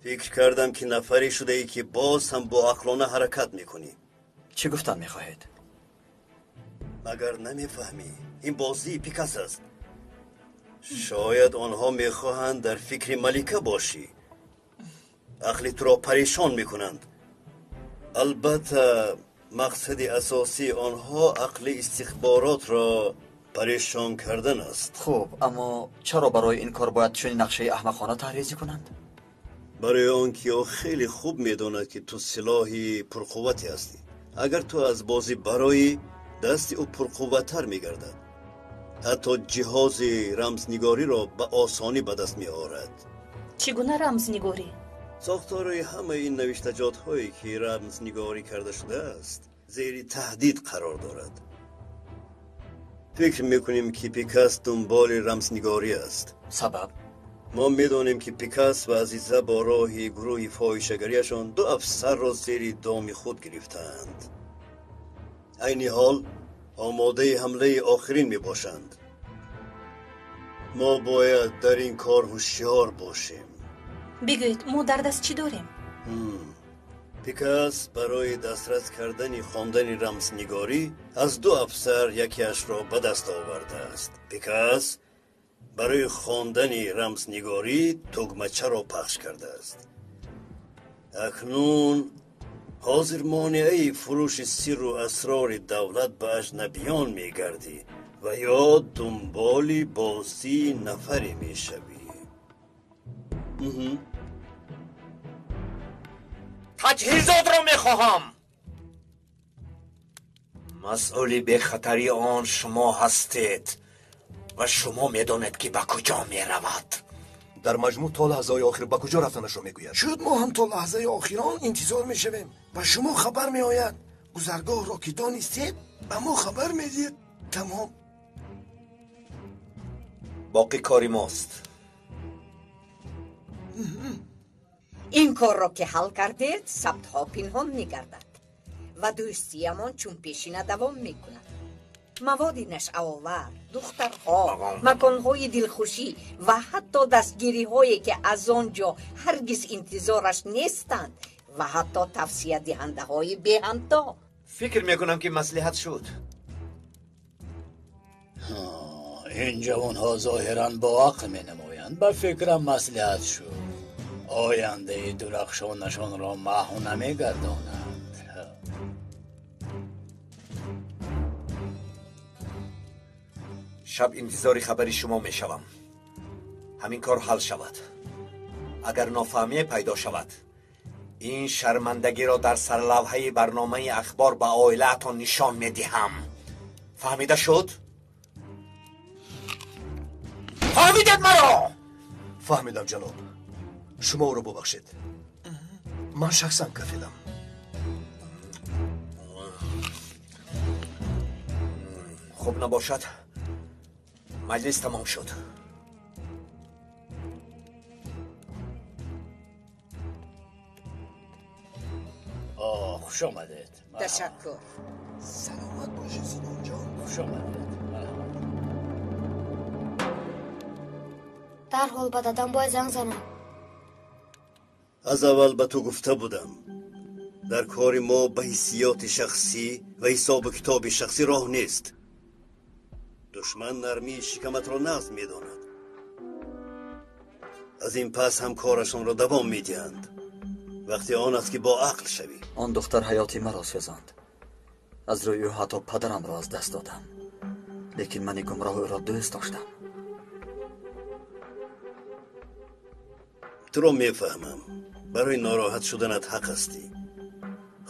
Фикр кардам, ки нафаре шудаӣ, ки боз ҳам боақлона ҳаракат мекунӣ. Чӣ гуфтан мехоҳед? Магар намефаҳмӣ? Ин бозии Пикас аст. Шояд онҳо мехоҳанд дар фикри Малика бошӣ. Ақли туро парешон мекунанд. Албатта, Мақсади асосии онҳо ақли истихборотро парешон кардан аст. Хуб, аммо чаро барои ин кор бояд чунин нақшаи аҳмақона таҳризӣ кунанд? Барои он ки ӯ хеле хуб медонад, ки ту силоҳи пурқуввате ҳастӣ. Агар ту аз бозӣ бароӣ, дасти ӯ пурқувваттар мегардад. Ҳатто ҷиҳози рамзнигориро ба осонӣ ба даст меорад. Чӣ гуна рамзнигорӣ? Сохтори ҳамаи ин навиштаҷотҳое ки рамзнигорӣ карда шудааст, зери таҳдид қарор дорад. Фикр мекунем, ки Пикас дунболи рамзнигорӣ аст. Сабаб? Мо медонем, ки Пикас ва Азиза бо роҳи гурӯҳи фоҳишагариашон ду афсарро зери доми худ гирифтаанд. Айни ҳол омодаи ҳамлаи охирин мебошанд. Мо бояд дар ин кор ҳушёр бошем. Бигӯед, мо дар даст чӣ дорем? Пикас барои дастрас кардани хондани рамзнигорӣ аз ду афсар якеашро ба даст овардааст. Пикас барои хондани рамзнигорӣ тугмачаро пахш кардааст. Акнун ҳозир монеаи фурӯши сирру асрори давлат ба аҷнабиён мегардӣ ва ё дунболи бозии нафаре мешавӣ. Таҷҳизотро мехоҳам. Масъули бехатарии он шумо ҳастед ва шумо медонед, ки ба куҷо меравад. Дар маҷмӯъ то лаҳзаҳои охир ба куҷо рафтанашро мегӯяд. Шуд, мо ҳам то лаҳзаи охирон интизор мешавем. Ба шумо хабар меояд. Гузаргоҳро ки донистед, ба мо хабар медиҳед. Тамом. Боқӣ кори мост. Ин корро ки ҳал кардед, сабтҳо пинҳон мегардад ва дӯстиямон чун пешина давом мекунад. Маводи нашъаовар, духтарҳо, маконҳои дилхушӣ ва ҳатто дастгириҳое, ки аз он ҷо ҳаргиз интизораш нестанд ва ҳатто тавсиядиҳандаҳои беҳамто. Фикр мекунам, ки маслиҳат шуд. Ин ҷавонҳо зоҳиран бо ақл менамоянд. Ба фикрам маслиҳат шуд. Ояндаи дурахшонашонро маҳв намегардонанд. Шаб интизори хабари шумо мешавам. Ҳамин кор ҳал шавад. Агар нофаҳмие пайдо шавад, ин шармандагиро дар сарлавҳаи барномаи ахбор ба оилаатон нишон медиҳам. Фаҳмида шуд? Фаҳмидед маро? Фаҳмидам, ҷаноб. Шумо ӯро бубахшед. Ман шахсан кафилам. Хуб набошад, маҷлис тамом шуд. Хуш омадед. Ташаккур. Саломат бошед, Синонҷон. Хуш омадед. Дарҳол ба дадам бояд занг занам. Аз аввал ба ту гуфта будам, дар кори мо ба ҳиссиёти шахсӣ ва ҳисобу китоби шахсӣ роҳ нест. Душман нармии шикаматро нағз медонад. Аз ин пас ҳам корашонро давом медиҳанд. Вақти он аст, ки бо ақл шавӣ. Он духтар ҳаёти маро сӯзонд. Аз рӯи ӯ ҳатто падарамро аз даст додам. Лекин мани гумроҳ ӯро дӯст доштам. Туро мефаҳмам. Барои нороҳат шуданат ҳақ ҳастӣ.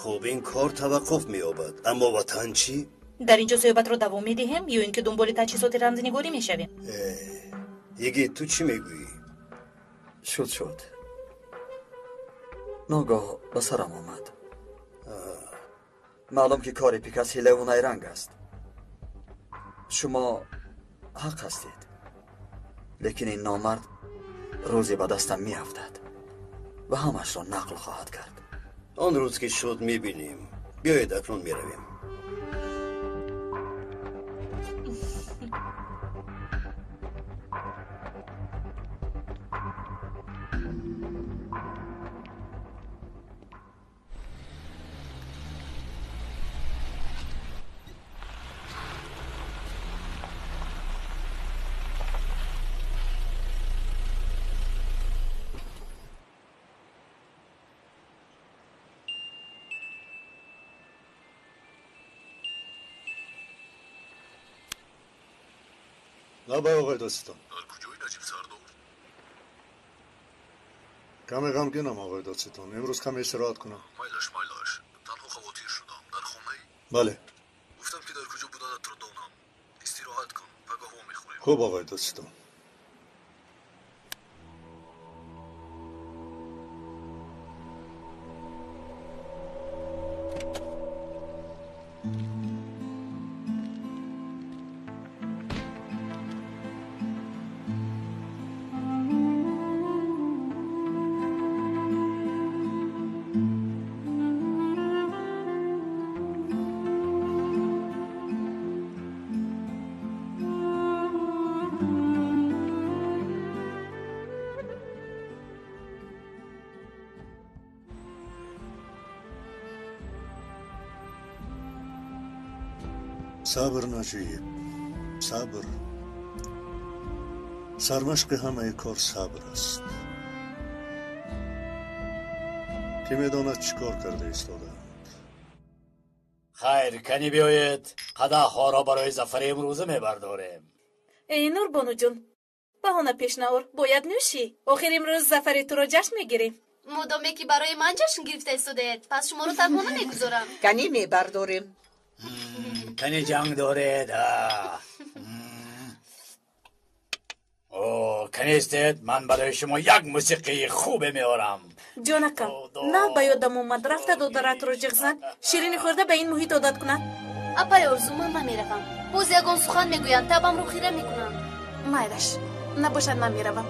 Хуб, ин кор таваққуф меёбад, аммо ватан чӣ? Дар ин ҷо суҳбатро давом медиҳем ё ин ки дунболи таҷҳизоти рамзнигорӣ мешавем? Йигит, ту чӣ мегӯӣ? Шуд, шуд. Ногоҳ ба сарам омад. Маълум, ки кори Пикас ҳилаву найранг аст. Шумо ҳақ ҳастед, лекин ин номард рӯзе ба дастам меафтад ва ҳамашро нақл хоҳад кард. Он рӯз ки шуд, мебинем. Биёед, акнун меравем. Лабай, оғои додситон. Дар куҷои Наҷиб Сардор? Каме ғамгинам, оғои додситон. Имрӯз каме истироҳат кунам. Майлаш, майлаш. Танҳо хавотир шудам. Дар хонаи? Бале. Гуфтам ки дар куҷо буданатро донам. Истироҳат кун, пагоҳ вомехӯрем. Хуб, оғои додситон. Сабр, Наҷиб, сабр. Сармашқи ҳамаи кор сабр аст. Кӣ медонад чӣ кор карда истодаанд? Хайр, кани биёед, қадаҳҳоро барои зафари имрӯза мебардорем. Эй Нурбонуҷон, баҳона пеш наор, бояд нӯшӣ. Охир имрӯз зафари туро ҷашн мегирем. Модоме ки барои ман ҷашн гирифта истодаед, пас шуморо танҳо намегузорам. Кани мебардорем. Кани ҷанг доред? О, канистед, ман барои шумо як мусиқии хубе меорам. Ҷонакам, нав ба ёдам омад, рафта додаратро ҷиғ зад, ширинӣ хӯрда ба ин муҳит одат кунад. Апаи Орзу, ман намеравам. Боз ягон сухан мегӯянд, табамро хира мекунанд. Майлаш, набошад, ман меравам.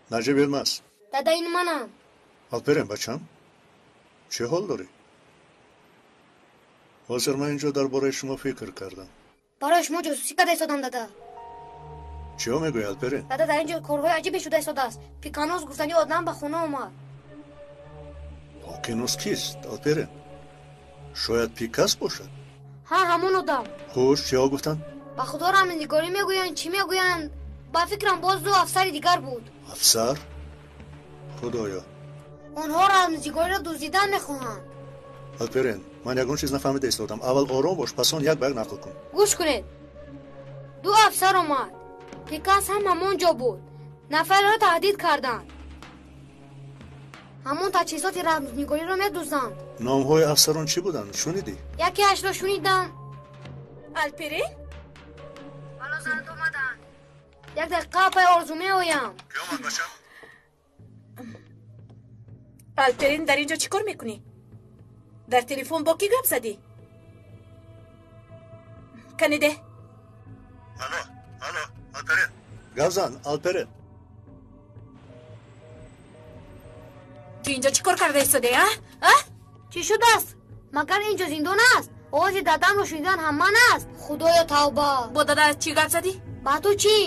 Наҷиб Йилмаз. Дада, ин манам. Алперен, бачам, чӣ ҳол дорӣ? Ҳозир ман инҷо дар бораи шумо фикр кардам. Барои шумо ҷосусӣ карда истодам, дада. Чиҳо мегӯӣ, Алперен? Дада, дар инҷо корҳои аҷибе шуда истодааст. Пиканос гуфтани одам ба хона омад. Покинос кист, Алперен? Шояд Пикас бошад? Ҳа, ҳамон одам. Хуш, чиҳо гуфтанд? Ба худо рамзнигорӣ мегӯянд, чӣ мегӯянд? Ба фикрам боз ду афсари дигар буд. Афсар? Худоё. Онҳо рамзнигориро дуздидан мехоҳанд. Алперен, ман ягон чиз нафаҳмида истодам. Аввал ором бош, пас он як ба як нақл кун. Гӯш кунед. Ду афсар омад. Пикас ҳам ҳамон ҷо буд. Нафареро таҳдид карданд. Ҳамон таҷҳизоти рамзнигориро медузданд. Номҳои афсарон чӣ буданд? Шунидӣ? Якеашро шунидам. Алперен? Ҳало занат омаданд. Як дақиқа, апай Орзу, меоям. Кӣ омад, бачам? Алперин, дар ин ҷо чӣ кор мекунӣ? Дар телефон бо кӣ гап задӣ? Каниде. Алло, алло, Алперин. Гап зан, Алперин. Ту инҷо чӣ кор карда истодаӣ, а? А? Чӣ шудааст? Магар инҷо зиндон аст? Овози дадамро шунидан ҳам ман аст. Худоё, тавба. Бо дада чӣ гап задӣ? Ба ту чӣ?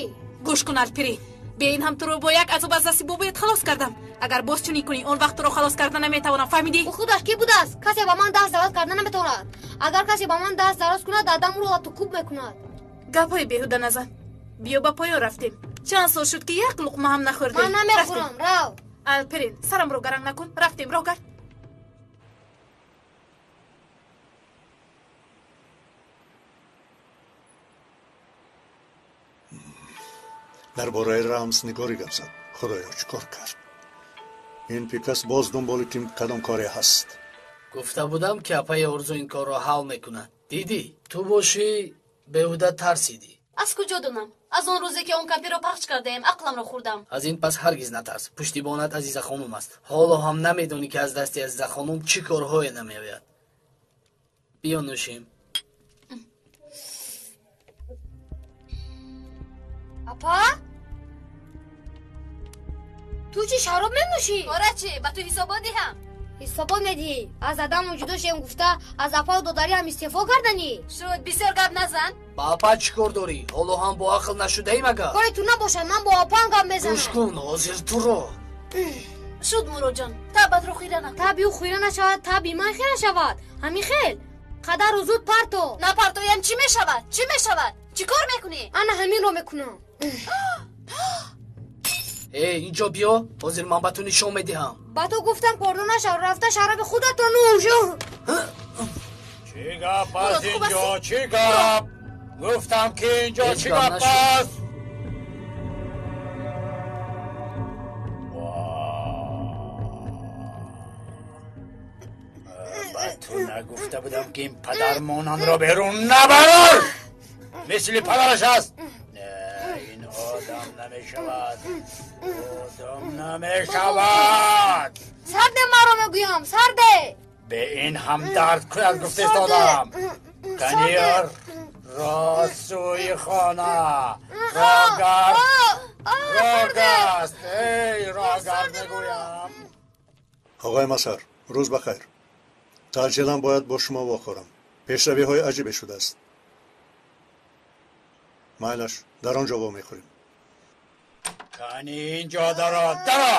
Гӯш кун, Алпирӣ, бе ин ҳам туро бо як азоб аз дасти бобоят халос кардам. Агар боз чунин кунӣ, он вақт туро халос карда наметавонам, фаҳмидӣ? Ӯ худаш кӣ будааст? Касе ба ман даст дароз карда наметавонад. Агар касе ба ман даст дароз кунад, дадам ӯро латукӯб мекунад. Гапҳои беҳуда назан. Биё, ба поён рафтем. Чанд сол шуд, ки як луқма ҳам нахӯрдем. Ман намехӯрам, рав. Алперин, сарамро гаранг накун. Рафтем, роҳ гард. Дар бораи рамзнигорӣ гап зад. Худоё, чӣ кор кард? Ин Пикас боз дунболи ким кадом коре ҳаст? Гуфта будам, ки апаи Орзу ин корро ҳал мекунад. Дидӣ, ту бошӣ беҳуда тарсидӣ. Аз куҷо донам? Аз он рӯзе ки он кампирро пахш кардаем, ақламро хӯрдам. Аз ин пас ҳаргиз натарс. Пуштибонат Азиза хонум аст. Ҳоло ҳам намедонӣ, ки аз дасти Азиза хонум чӣ корҳое намеояд. Биё нӯшем. Апа? Ту чӣ шароб менӯшӣ? Ора чӣ, ба ту ҳисобот диҳам? Ҳисобот медиҳӣ? Аз адаму ҷудо шем гуфта, аз апау додариам истеъфо карданӣ? Шуд, бисёр гап назан. Ба апа чӣ кор дорӣ? Ҳоло ҳам бо ақл нашудаӣ магар? Кори ту набошад, ман бо апаам гап мезанам. Гӯш кун, ҳозир туро. Шуд, Муроҷон, табатро хира накун. Таби ӯ хира нашавад, таби ман хира шавад. Ҳамин хел. Қадару зуд парто. Напартоям чӣ мешавад? Чӣ мешавад? Чӣ кор мекунӣ? Ана ҳаминро мекунам. Э, инҷо биё, ҳозир ман ба ту нишон медиҳам. Ба ту гуфтам кордо нашав, рафта шароби худатро нӯш. Чӣ гап аст инҷо? Чӣ гап? Гуфтам ки инҷо чӣ гап аст? Ба ту нагуфта будам ки ин падармонандро берун набарор? Мисли падараш аст. Не, ин одам намешавад. Одам намешавад. Сарде маро мегӯям, сарде. Ба ин ҳам дард кунад гуфта истодам. Каниёр, рост сӯи хона. Рогард, рогаст. Эй, рогард мегӯям. Оғои Масар, рӯз бахайр. Таъҷилан бояд бо шумо вохӯрам. Пешравиҳои аҷибе шудааст. Майлаш, дар он ҷо вомехӯрем. Кани инҷо даро, даро!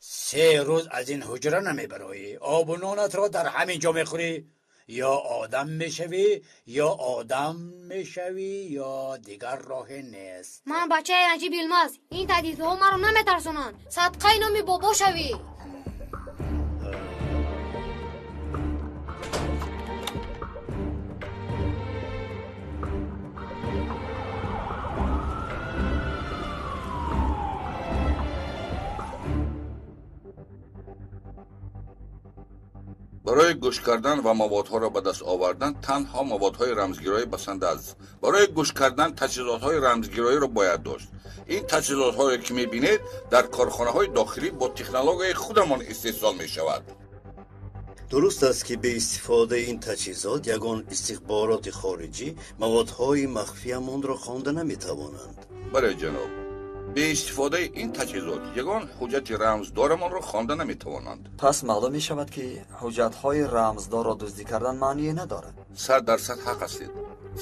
3 рӯз аз ин ҳуҷра намебароӣ. Обу нонатро дар ҳамин ҷо мехӯрӣ. Ё одам мешавӣ, ё одам мешавӣ, ё дигар роҳе нест. Ман бачаи Наҷиб Йилмаз. Ин таҳдидҳо маро наметарсонанд. Садқаи номи бобо шавӣ. Барои гӯш кардан ва маводҳоро ба даст овардан танҳо маводҳои рамзгироӣ басанда аст. Барои гӯш кардан таҷҳизотҳои рамзгироиро бояд дошт. Ин таҷҳизотҳое ки мебинед дар корхонаҳои дохилӣ бо технологияи худамон истеҳсол мешавад. Дуруст аст ки бе истифодаи ин таҷҳизот ягон истихбороти хориҷӣ маводҳои махфиямонро хонда наметавонанд. Бале ҷаноб, бе истифодаи ин таҷҳизот ягон ҳуҷҷати рамздорамонро хонда наметавонанд. Пас маълум мешавад ки ҳуҷҷатҳои рамздорро дуздӣ кардан маъние надорад. 100% ҳақ ҳастед.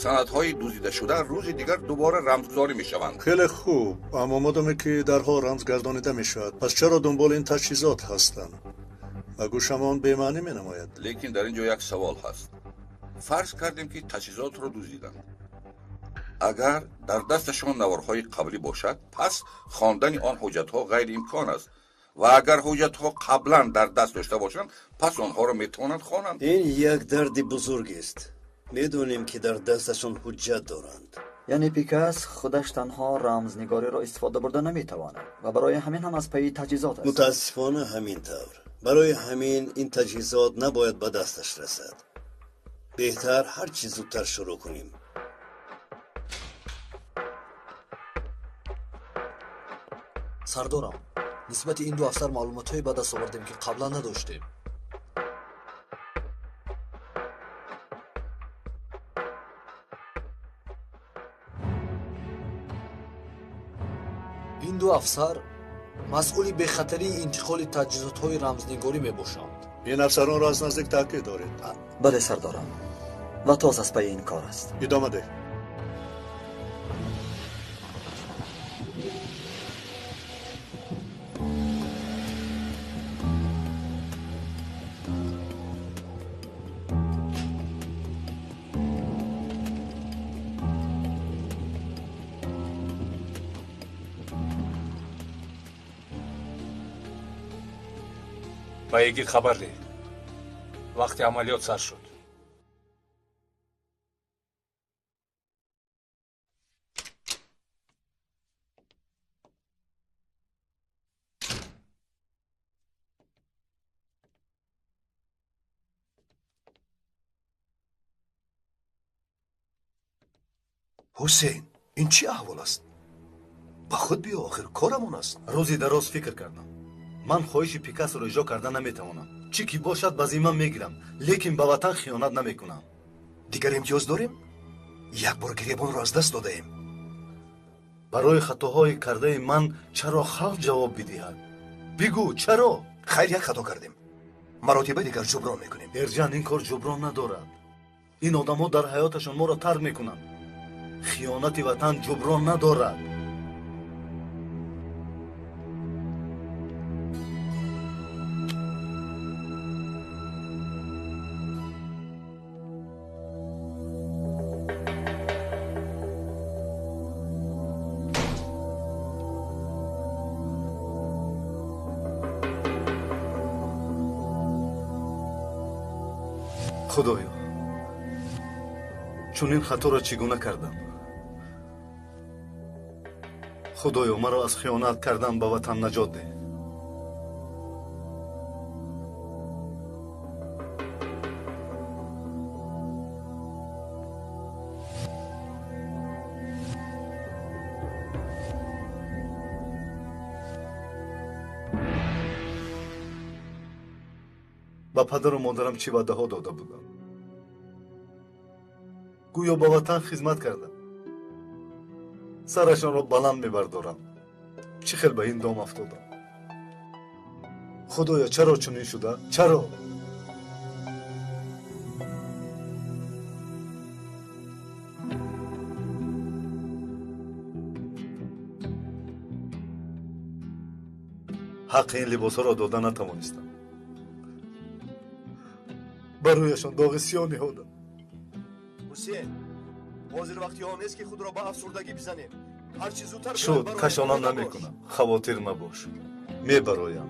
Санадҳои дуздидашуда рӯзи дигар дубора рамзгузорӣ мешаванд. Хеле хуб, аммо модоме ки дарҳол рамзгардонида мешавад, пас чаро дунболи ин таҷҳизот ҳастанд? Ба гӯшам он бемаънӣ менамояд. Лекин дар ин ҷо як савол ҳаст. Фарз кардем ки таҷҳизотро дуздиданд. Агар дар дасташон наворҳои қаблӣ бошад, пас хондани он ҳуҷҷатҳо ғайриимкон аст ва агар ҳуҷҷатҳо қаблан дар даст дошта бошанд, пас онҳоро метавонанд хонанд. Ин як дарди бузургест. Медонем ки дар дасташон ҳуҷҷат доранд. Яъне Пикас худаш танҳо рамзнигориро истифода бурда наметавонад ва барои ҳамин ҳам аз пайи таҷҳизот аст. Мутаассифона ҳамин тавр. Барои ҳамин ин таҷҳизот набояд ба дасташ расад. Беҳтар ҳар чӣ зудтар шурӯъ кунем. Сардорам, нисбати ин ду афсар маълумотҳое ба даст овардем ки қаблан надоштем. Ин ду афсар масъули бехатарии интиқоли таҷҳизотҳои рамзнигорӣ мебошанд. Ин афсаронро аз наздик таъқиб доред? Бале сардорам, ва тоз аз пайи ин кор аст. Идома деҳ. Ба Йигит хабар деҳ. Вақти амалиёт сар шуд. Ҳусейн, ин чӣ аҳвол аст? Ба худ биё, охир корамон аст. Рӯзи дароз фикр кардам. Ман хоҳиши Пикассоро иҷро карда наметавонам. Чӣ ки бошад ба зимма мегирам, лекин ба ватан хиёнат намекунам. Дигар имтиёз дорем? Як бор гиребонро аз даст додаем. Барои хатоҳои кардаи ман чаро халқ ҷавоб бидиҳад? Бигӯ, чаро? Хайр, як хато кардем. Маротиба дигар ҷуброн мекунем. Эрҷан, ин кор ҷуброн надорад. Ин одамҳо дар ҳаёташон моро тарк мекунанд. Хиёнати ватан ҷуброн надорад. Худоё, чунин хаторо чӣ гуна кардам? Худоё, маро аз хиёнат кардан ба ватан наҷот деҳ. Ба падару модарам чӣ ваъдаҳо дода будам? Гӯё ба ватан хизмат кардам, сарашонро баланд мебардорам. Чӣ хел ба ин дом афтодам? Худоё, чаро чунин шуда? Чаро? Ҳаққи ин либосҳоро дода натавонистам. Ба рӯяшон доғи сиёҳ ниҳодам. Ҳусейн, ҳозир вақти он нест, ки худро ба афсурдагӣ бизанем. Ҳарчи зудтар шуд, кашола намекунам. Хавотир мабош, мебароям.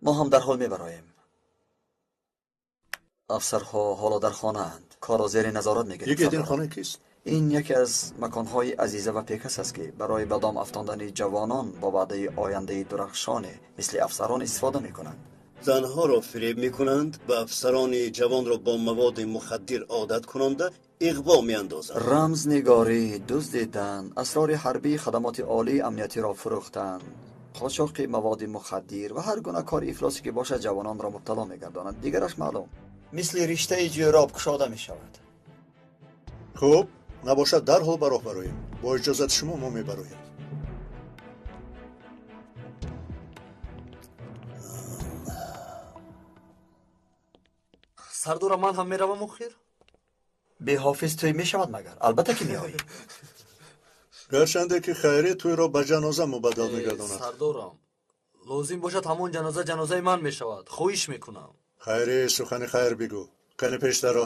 Мо ҳам дарҳол мебароем. Афсарҳо ҳоло дар хонаанд. Корро зери назорат мегирем. Йигит, ин хона кист? Ин яке аз маконҳои Азиза ва Пекас аст, ки барои ба дом афтондани ҷавонон бо ваъдаи ояндаи дурахшоне мисли афсарон истифода мекунанд. Занҳоро фиреб мекунанд ва афсарони ҷавонро бо маводи мухаддир одат кунонда иғво меандозанд. Рамзнигорӣ, дуздидан, асрори ҳарбии хадамоти олии амниятиро фурӯхтан, қочоқи маводи мухаддир ва ҳар гуна кори ифлосе ки бошад ҷавононро мубтало мегардонад. Дигараш маълум, мисли риштаи ҷӯроб кушода мешавад. Хуб, набошад дарҳол ба роҳ бароем. Бо иҷозати шумо мо мебароем. Сардора, ман ҳам меравам охир? Беҳофиз тӯй мешавад магар? Албатта ки меоӣ. Гарчанде ки хайри тӯйро ба ҷаноза мубаддал мегардонад. Сардорам, лозим бошад ҳамон ҷаноза ҷанозаи ман мешавад. Хоҳиш мекунам. Хайри, сухани хайр бигӯ. Кани пештаро.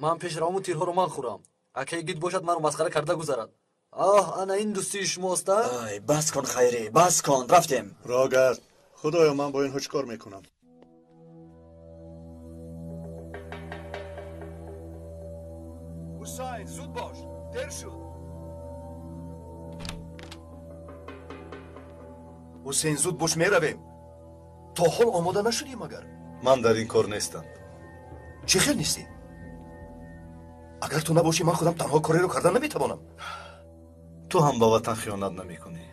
Ман пеш раваму тирҳоро ман хӯрам. Акаи гид бошад маро масхара карда гузарад. Аҳ, ана ин дӯстии шумост, а? Ай, бас кун хайрӣ, бас кун, рафтем. Роҳ гард. Худоё, ман бо инҳо чӣ кор мекунам? Ҳусайн, зуд бош, дер шуд. Ҳусейн, зуд бош, меравем. То ҳол омода нашудӣ магар? Ман дар ин кор нестам. Чӣ хел нестӣ? Агар ту набошӣ, ман худам танҳо кореро карда наметавонам. Ту ҳам ба ватан хиёнат намекунӣ.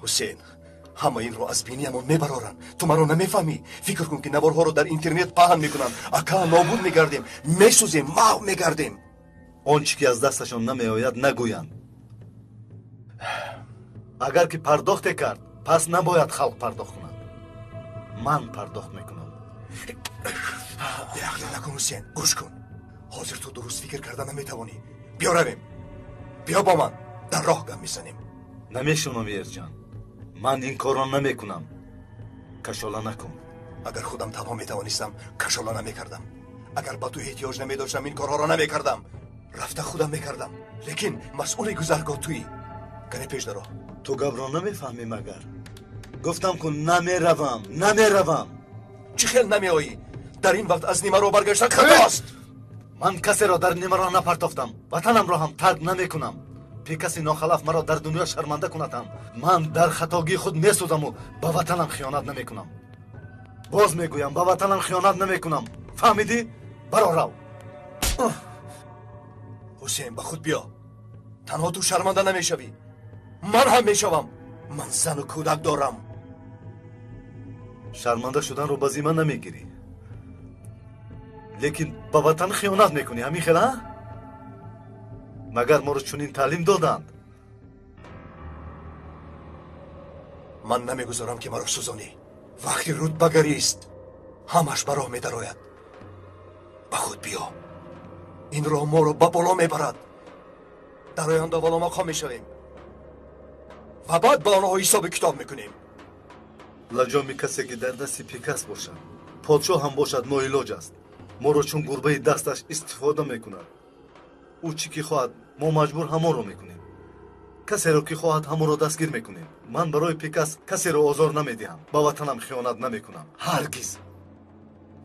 Ҳусейн, ҳама инро аз биниямон мебароранд. Ту маро намефаҳмӣ. Фикр кун, ки наворҳоро дар интернет паҳн мекунанд. Ака, нобуд мегардем, месӯзем, маҳв мегардем. Он чӣ ки аз дасташон намеояд, нагӯянд. Агар ки пардохте кард, пас набояд халқ пардохт кунад. Ман пардохт мекунам. Беақлӣ накун, Ҳусейн, гӯш кун. Ҳозир ту дуруст фикр карда наметавонӣ. Биё равем, биё бо ман, дар роҳ гап мезанем. Намешунавам, Эрҷан. Ман ин корро намекунам. Кашола накун. Агар худам танҳо метавонистам, кашола намекардам. Агар ба ту эҳтиёҷ намедоштам, ин корҳоро намекардам. Рафта худам мекардам. Лекин масъули гузаргоҳ туӣ. Кане пеш даро. Ту гапро намефаҳмӣ магар? Гуфтам ку намеравам, намеравам. Чӣ хел намеоӣ? Дар ин вақт аз нимароҳ баргаштан хатост. Ман касеро дар нимароҳ напартофтам. Ватанамро ҳам тарк намекунам. Пекаси нохалаф маро дар дунё шарманда кунад ҳам ман дар хатогии худ месӯзаму ба ватанам хиёнат намекунам. Боз мегӯям, ба ватанам хиёнат намекунам. Фаҳмидӣ? Баро рав. Ҳусейн, ба худ биё. Танҳо ту шарманда намешавӣ, ман ҳам мешавам. Ман зану кӯдак дорам. Шарманда шуданро ба зимма намегирӣ, лекин ба ватан хиёнат мекунӣ. Ҳамин хел, а? Магар моро чунин таълим доданд? Ман намегузорам ки маро сӯзонӣ. Вақти рутбагарист, ҳамаш ба роҳ медарояд. Ба худ биё. Ин роҳ моро ба боло мебарад. Дар оянда воломақом мешавем ва баъд ба онҳо ҳисоби китоб мекунем. Лаҷоми касе ки дар дасти Пикас бошад, подшоҳ ҳам бошад, ноилоҷ аст. Моро чун гурбаи дасташ истифода мекунад. Ӯ чӣ ки хоҳад, мо маҷбур ҳамонро мекунем. Касеро ки хоҳад, ҳамонро дастгир мекунем. Ман барои Пикас касеро озор намедиҳам, ба ватанам хиёнат намекунам. Ҳаргиз.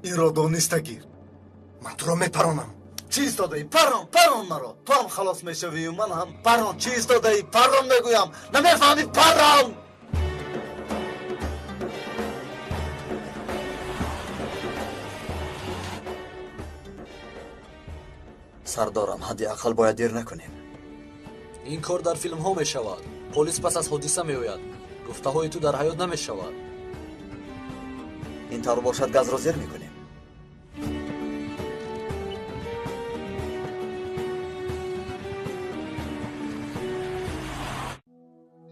Инро дониста гир. Ман туро мепаронам. Чӣ истодаӣ? Парон, парон маро. Ту ҳам халос мешавию ман ҳам. Парон, чӣ истодаӣ? Парон мегӯям. Намефаҳмӣ? Парон! Сардорам, ҳадди ақал бояд дер накунем. Ин кор дар филмҳо мешавад. Полис пас аз ҳодиса меояд. Гуфтаҳои ту дар ҳаёт намешавад. Ин тавр бошад, газро зер мекунем.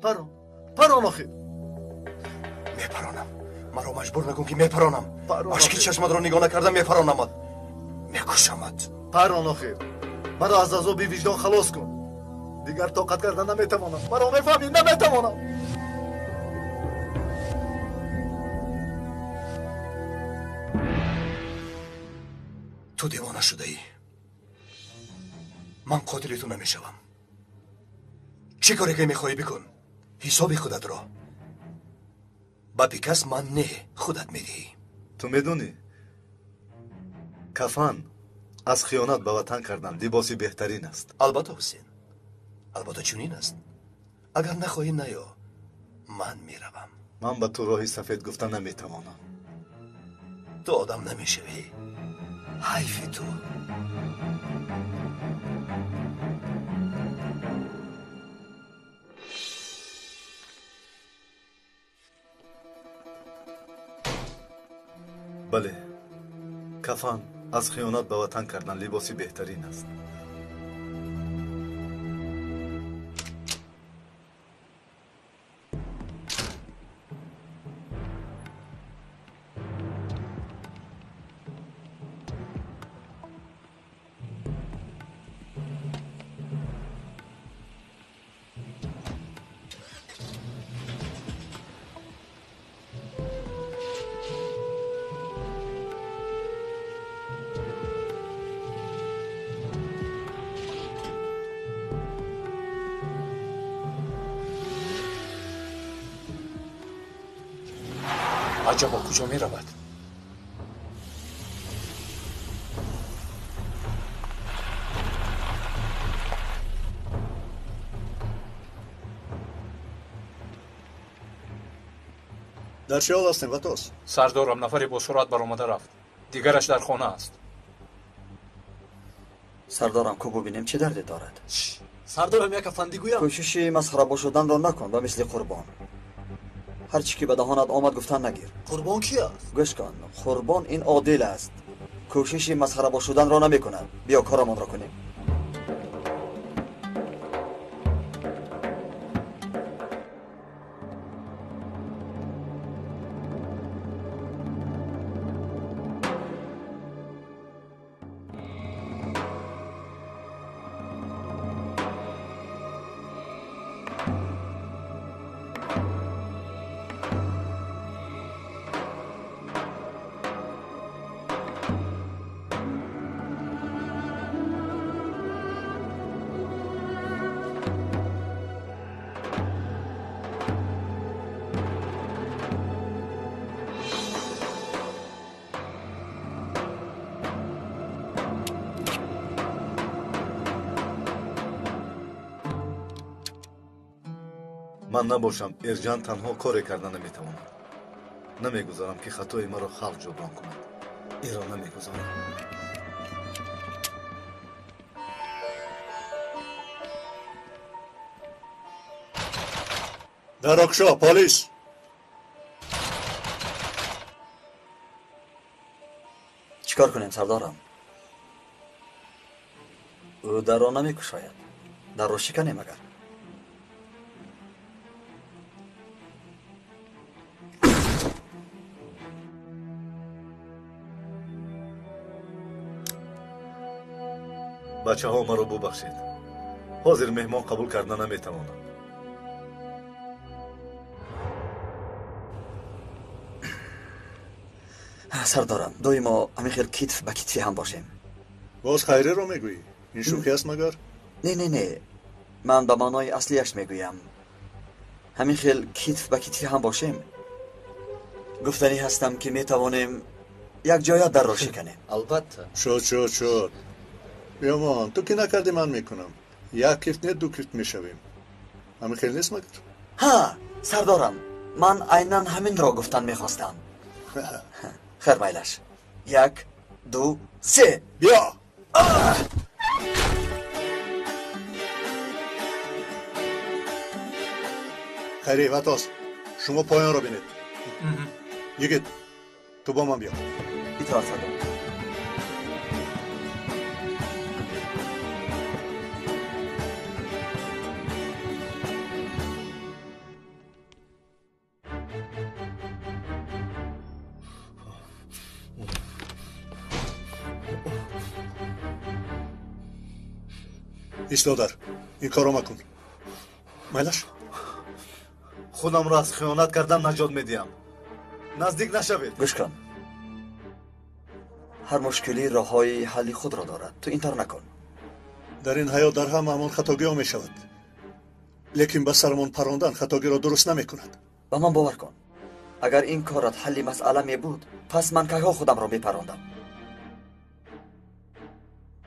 Парон, парон охир. Мепаронам. Маро маҷбур накун ки мепаронам. Ашки чашматро нигоҳ накарда мепаронамат. Мекушамат. Парон охир. Маро аз азоби виҷдон халос кун. Дигар тоқат карда наметавонам. Маро мефаҳмӣ? Наметавонам. Ту девона шудаӣ. Ман қотили ту намешавам. Чӣ коре ки мехоҳӣ бикун. Ҳисоби худатро ба Пикас ман не, худат медиҳӣ. Ту медонӣ, кафан аз хиёнат ба ватан кардан либоси беҳтарин аст. Албатта, Ҳусен, албатта чунин аст. Агар нахоҳӣ, наё, ман меравам. Ман ба ту роҳи сафед гуфта наметавонам. Ту одам намешавӣ. Ҳайфи ту. Бале, кафан аз хиёнат ба ватан кардан либоси беҳтарин аст. Аҷабо куҷо меравад? Дар чӣ ҳол ҳастем, Ватос? Сардорам, нафаре бо суръат баромада рафт. Дигараш дар хона аст. Сардорам, ку бубинем чӣ дарде дорад. Сардорам, як афандӣ гӯям. Кӯшиши масхарабо шуданро накун ба мисли Қурбон. Ҳар чӣ ки ба даҳонат омад, гуфтан нагир. Қурбон ки аст? Гӯш кун, Қурбон ин одил аст. Кӯшиши масхарабо шуданро намекунад. Биё корамонро кунем. Ман набошам, Эрҷан танҳо коре карда наметавонад. Намегузорам, ки хатои маро халқ ҷуброн кунад. Инро намегузорам. Дарокшо, полис! Чӣ кор кунем, сардорам? Ӯ дарро намекушояд. Дарро шиканем агар. Бачаҳо, маро бубахшед. Ҳозир меҳмон қабул карда наметавонам. Сардорам, доимо ҳамин хел китф ба китфи ҳам бошем. Боз хайреро мегӯӣ? Ин шӯхӣ аст магар? Не, не, не, ман ба маънои аслияш мегӯям. Ҳамин хел китф ба китфи ҳам бошем. Гуфтанӣ ҳастам, ки метавонем якҷоя дарро шиканем. Албатта. Шуд, шуд, шуд. Биёмон, ту ки накардӣ, ман мекунам. Як кифт не, ду кифт мешавем. Ҳамин хел нест магар? Ҳа, сардорам, ман айнан ҳаминро гуфтан мехостам. Хер, майлаш. Як, ду, се. Биё. Хайри, Ватос, шумо поёнро бинед. Йигит, ту бо ман биё. Итоат, сардор. Истодар, ин корро макун. Майлаш? Худамро аз хиёнат кардан наҷот медиҳам. Наздик нашавед. Гӯш кун, ҳар мушкилӣ роҳҳои ҳалли худро дорад. Ту ин тавр накун. Дар ин ҳаёт дар ҳама ҳамон хатогиҳо мешавад, лекин ба сармон парондан хатогиро дуруст намекунад. Ба ман бовар кун, агар ин корат ҳалли масъала мебуд, пас ман кайҳо худамро мепарондам.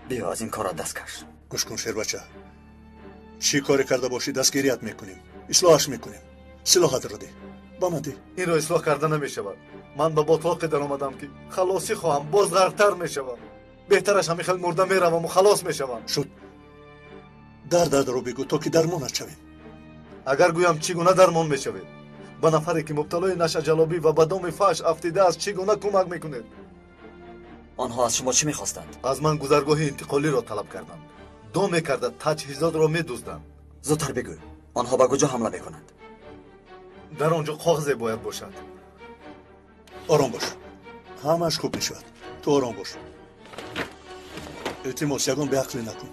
Биё, аз ин корат даст каш. Гӯш кун, шербача, чӣ коре карда бошӣ, дастгирият мекунем, ислоҳаш мекунем. Силоҳатро деҳ, ба ман деҳ. Инро ислоҳ карда намешавад. Ман ба ботлоқе даромадам, ки халосӣ хоҳам, боз ғарқтар мешавам. Беҳтараш ҳамин хел мурда мераваму халос мешавам. Шуд, дардадро бигӯ, то ки дармонат шавем. Агар гӯям, чӣ гуна дармон мешавед? Ба нафаре, ки мубталои нашаҷалобӣ ва ба доми фаҳш афтидааст, чӣ гуна кӯмак мекунед? Онҳо аз шумо чӣ мехостанд? Аз ман гузаргоҳи интиқолиро талаб карданд. Доме карда таҷҳизотро медузданд. Зудтар бигӯ, онҳо ба куҷо ҳамла мекунанд? Дар он ҷо коғазе бояд бошад. Ором бош, ҳамааш хуб мешавад. Ту ором бош. Илтимос, ягон беақлӣ накун.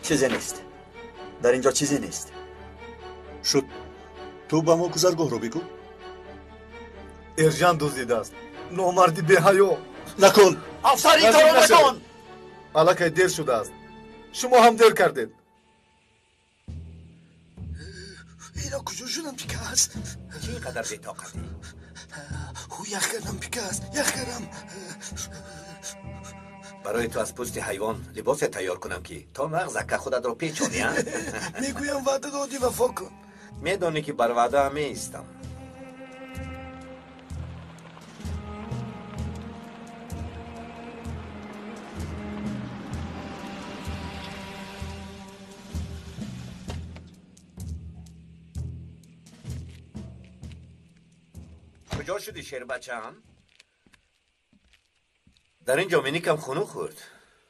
Чизе нест дар ин ҷо, чизе нест. Шуд, ту ба мо гузаргоҳро бигӯ. Эржан дуздидааст, номарди беҳаё. Накун, афсар, ин корро накун. Аллакай дер шудааст, шумо ҳам дер кардед. Ино куҷо шудам, Пикас? Чӣ ин қадар бетоқатӣ? Ҳу, ях кардам, Пикас, ях кардам. Барои ту аз пӯсти ҳайвон либосе тайёр кунам, ки то нағзака худатро печонӣ, а? Мегӯям, ваъда додӣ, вафо кун. Медонӣ, ки бар ваъдаам меистам. Куҷо шудӣ, шербачаам? Дар ин ҷо миникам хунук хӯрд.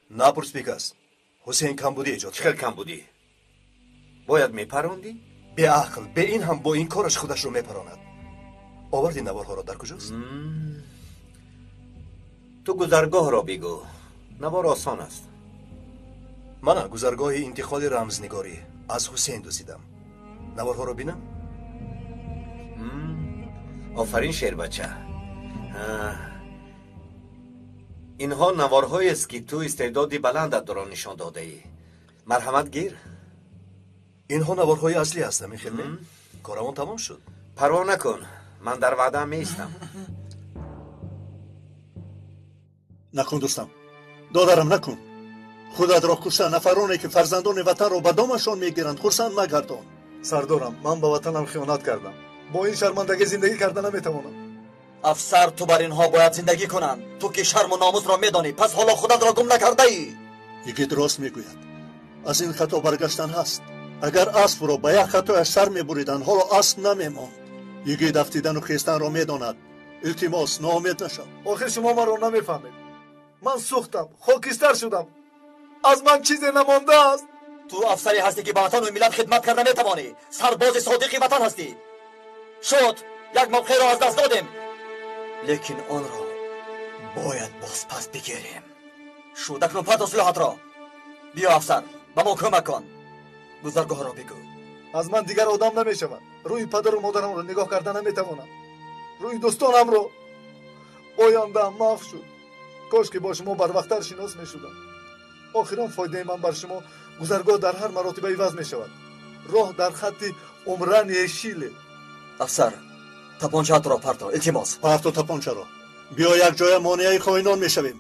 Напурс, Пикас, Ҳусейн камбудӣ эҷод. Чӣ хел камбудӣ? Бояд мепарондӣ? Беақл, бе ин ҳам бо ин кораш худашро мепаронад. Оварди наворҳоро, дар куҷост? Ту гузаргоҳро бигӯ, навор осон аст. Мана гузаргоҳи интиқоли рамзнигорӣ, аз Ҳусейн дуздидам. Наворҳоро бинам. Офарин, шербача. Инҳо наворҳоест, ки ту истеъдоди баландатро нишон додаӣ. Марҳамат, гир. Инҳо наворҳои аслӣ ҳастам, ин хел не? Корамон тамом шуд. Парво накун, ман дар ваъдаам меистам. Накун, дӯстам, додарам, накун. Худатро кушта нафароне, ки фарзандони ватанро ба домашон мегиранд, хурсанд магардон. Сардорам, ман ба ватанам хиёнат кардам. Бо ин шармандагӣ зиндагӣ карда наметавонам. Афсар, ту бар инҳо бояд зиндагӣ кунанд. Ту ки шарму номусро медонӣ, пас ҳоло худатро гум накардаӣ. Йигит рост мегӯяд. Аз ин хато баргаштан ҳаст. Агар аспро ба як хатояш сар мебуриданд, ҳоло асп намемонд. Йигит афтидану хестанро медонад. Илтимос, ноумед нашав. Охир шумо маро намефаҳмед. Ман сӯхтам, хокистар шудам, аз ман чизе намондааст. Ту афсаре ҳастӣ, ки ба ватану миллат хидмат карда метавонӣ. Сарбози содиқи ватан ҳастӣ. Шуд, як мавқеъро аз даст додем, лекин онро бояд бозпас бигирем. Шуд, акнун парто силоҳатро. Биё афсар, ба мо кӯмак кун. Гузаргоҳро бигӯ. Аз ман дигар одам намешавад. Рӯи падару модарамро нигоҳ карда наметавонам. Рӯи дӯстонамро. Ояндаам маҳв шуд. Кош ки бо шумо барвақттар шинос мешудам. Охирон фоидаи ман бар шумо гузаргоҳ дар ҳар маротиба иваз мешавад. Роҳ дар хатти Умран Ешиле. Афсар, тапончаатро парто, илтимос. Парто тапончаро. Биё як ҷоя монеаи хоинон мешавем.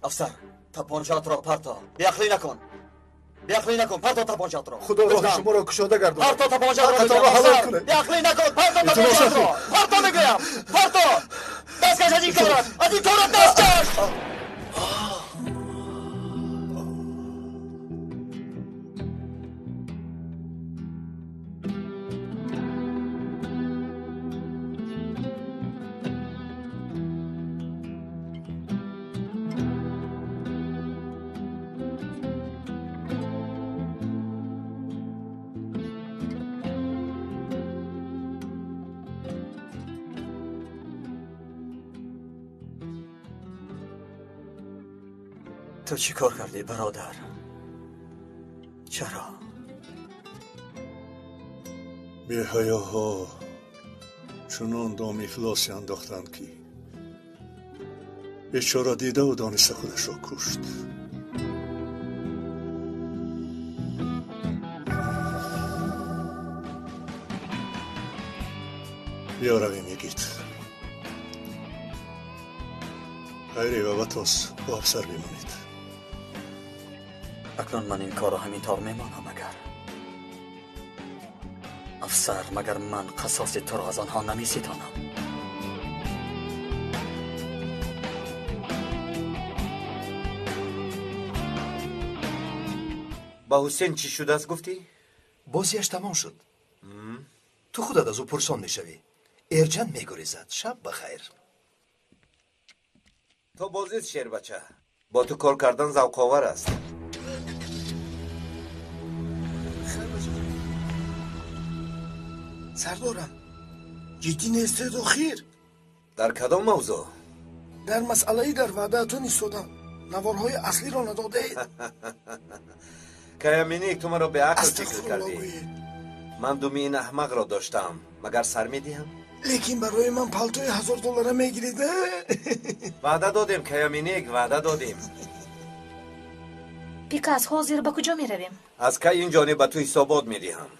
Афсар, тапончаатро парто. Беақлӣ накун. Беақлӣ накун, парто тапончаатро. Худо роҳи шуморо кушода гардонад. Парто тапончаатро. Беақлӣ накун, парто тапончаатро. Парто мегӯям. Парто. Даст каш аз ин корат. Аз ин корат даст каш. Ту чӣ кор кардӣ, бародар? Чаро? Беҳаёҳо чунон доми ифлосе андохтанд, ки бечора дидаву дониста худашро кушт. Биё равем, йигит. Хайре ва Ватос бо афсар бимонед. Акнун ман ин корро ҳамин тавр мемонам, агар афсар, магар ман қасоси туро аз онҳо намеситонам? Ба Ҳусен чӣ шудааст, гуфтӣ? Бозиаш тамом шуд. Ту худат аз ӯ пурсон мешавӣ. Эрҷан мегурезад. Шаб ба хайр. То бозист, шербача. Бо ту кор кардан завқовар аст. Сардорам, ҷиддӣ нестед охир? Дар кадом мавзӯъ? Дар масъалаи дар ваъдаатон истодам. Наворҳои аслиро надодаед. Каяминик, ту маро беақл фикр кардӣ. Ман думи ин аҳмақро доштаам. Магар сар медиҳам? Лекин барои ман палтои 1000 доллара мегиред. Ваъда додем, Каяминик, ваъда додем. Пикас, ҳозир ба куҷо меравем? Аз кай ин ҷониб ба ту ҳисобот медиҳам.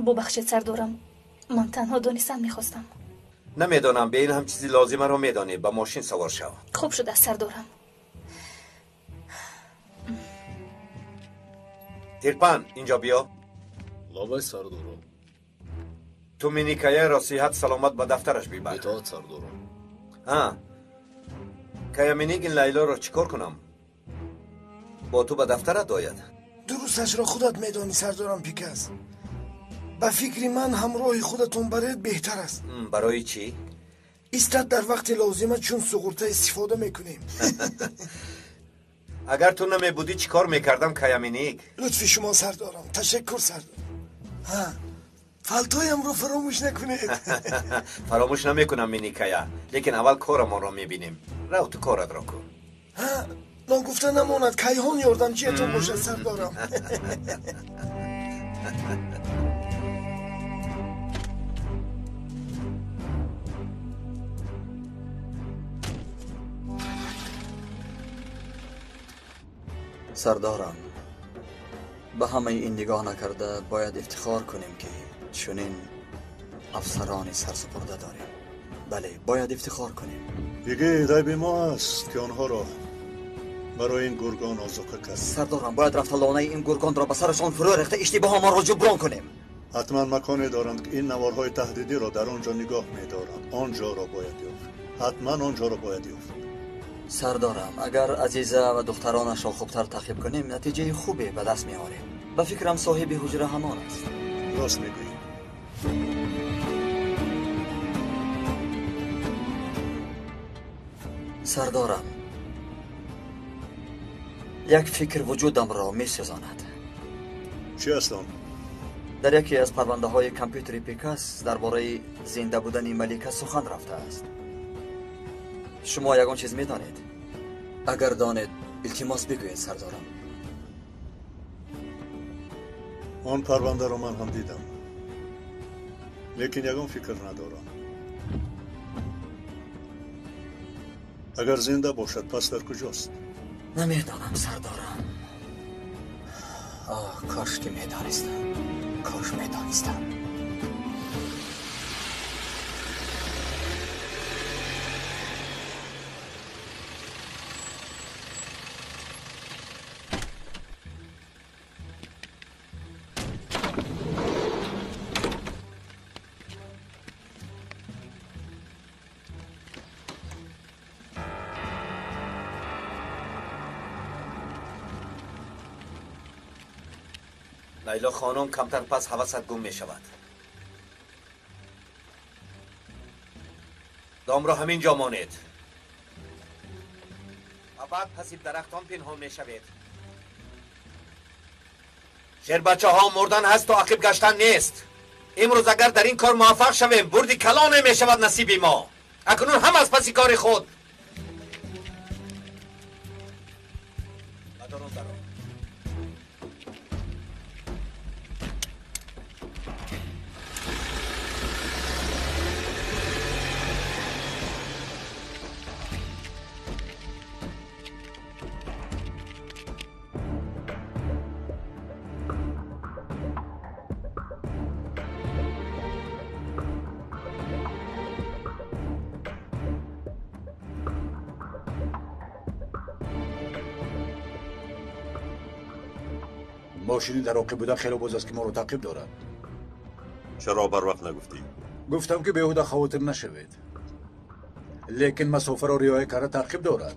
Бубахшед, сардорам, ман танҳо донистан мехостам. Намедонам, бе ин ҳам чизи лозимаро медонӣ. Ба мошин савор шав. Хуб шудааст, сардорам. Тирпан, инҷо биё. Лабай, сардорам. Ту Миникаяро сиҳат саломат ба дафтараш бибар. Итоат, сардорам. Каяминик, ин Лайлоро чӣ кор кунам? Бо ту ба дафтарат ояд? Дурусташро худат медонӣ, сардорам Пикас. Ба фикри ман ҳамроҳи худатон баред беҳтар аст. Барои чӣ? Истад дар вақти лозима чун суғурта истифода мекунем. Агар ту намебудӣ, чӣ кор мекардам, Каяминик? Лутфи шумо, сардорам. Ташаккур, сардор. Палтоямро фаромӯш накунед. Фаромӯш намекунам, Миникая. Лекин аввал корамонро мебинем. Рав, ту коратро кун. Ногуфта намонад, кайҳон ёрдамчиятон бошад, сардорам. Сардорам, ба ҳамаи ин нигоҳ накарда бояд ифтихор кунем, ки чунин афсарони сарсупурда дорем. Бале, бояд ифтихор кунем. Йигит, айби мо аст, ки онҳоро барои ин гургон озуқа кард. Сардорам, бояд рафта лонаи ин гургонро ба сарашон фурӯ рехта иштибоҳамонро ҷуброн кунем. Ҳатман маконе доранд, ки ин наворҳои таҳдидиро дар он ҷо нигоҳ медоранд. Он ҷоро бояд ёфт. Ҳатман он ҷоро бояд ёфт. Сардорам, агар Азиза ва духтаронашро хубтар таъқиб кунем, натиҷаи хубе ба даст меорем. Ба фикрам, соҳиби ҳуҷра ҳамон аст. Рост мегӯӣ. Сардорам, як фикр вуҷудамро месӯзонад. Чӣ аст он? Дар яке аз парвандаҳои компютери Пикас дар бораи зинда будани Малика сухан рафтааст. Шумо ягон чиз медонед? Агар донед, Илтимос, бигӯед, сардорам. Он парвандаро ман ҳам дидам, лекин ягон фикр надорам. Агар зинда бошад, пас дар куҷост? Намедонам, сардорам. Оҳ, кош ки медонистам, кош медонистам. Лайло хонум, камтар пас ҳавасат гум мешавад. Домро ҳамин ҷо монед ва баъд паси дарахтон пинҳон мешавед. Шербачаҳо, мурдан ҳасту ақиб гаштан нест. Имрӯз агар дар ин кор муваффақ шавем, бурди калоне мешавад насиби мо. Акнун ҳам аз паси кори худ. Мошини дар оқиб буда хеле боз аст, ки моро таъқиб дорад. Чаро барвақт нагуфтӣ? Гуфтам, ки беҳуда хавотир нашавед, лекин масофаро риоя карда таъқиб дорад.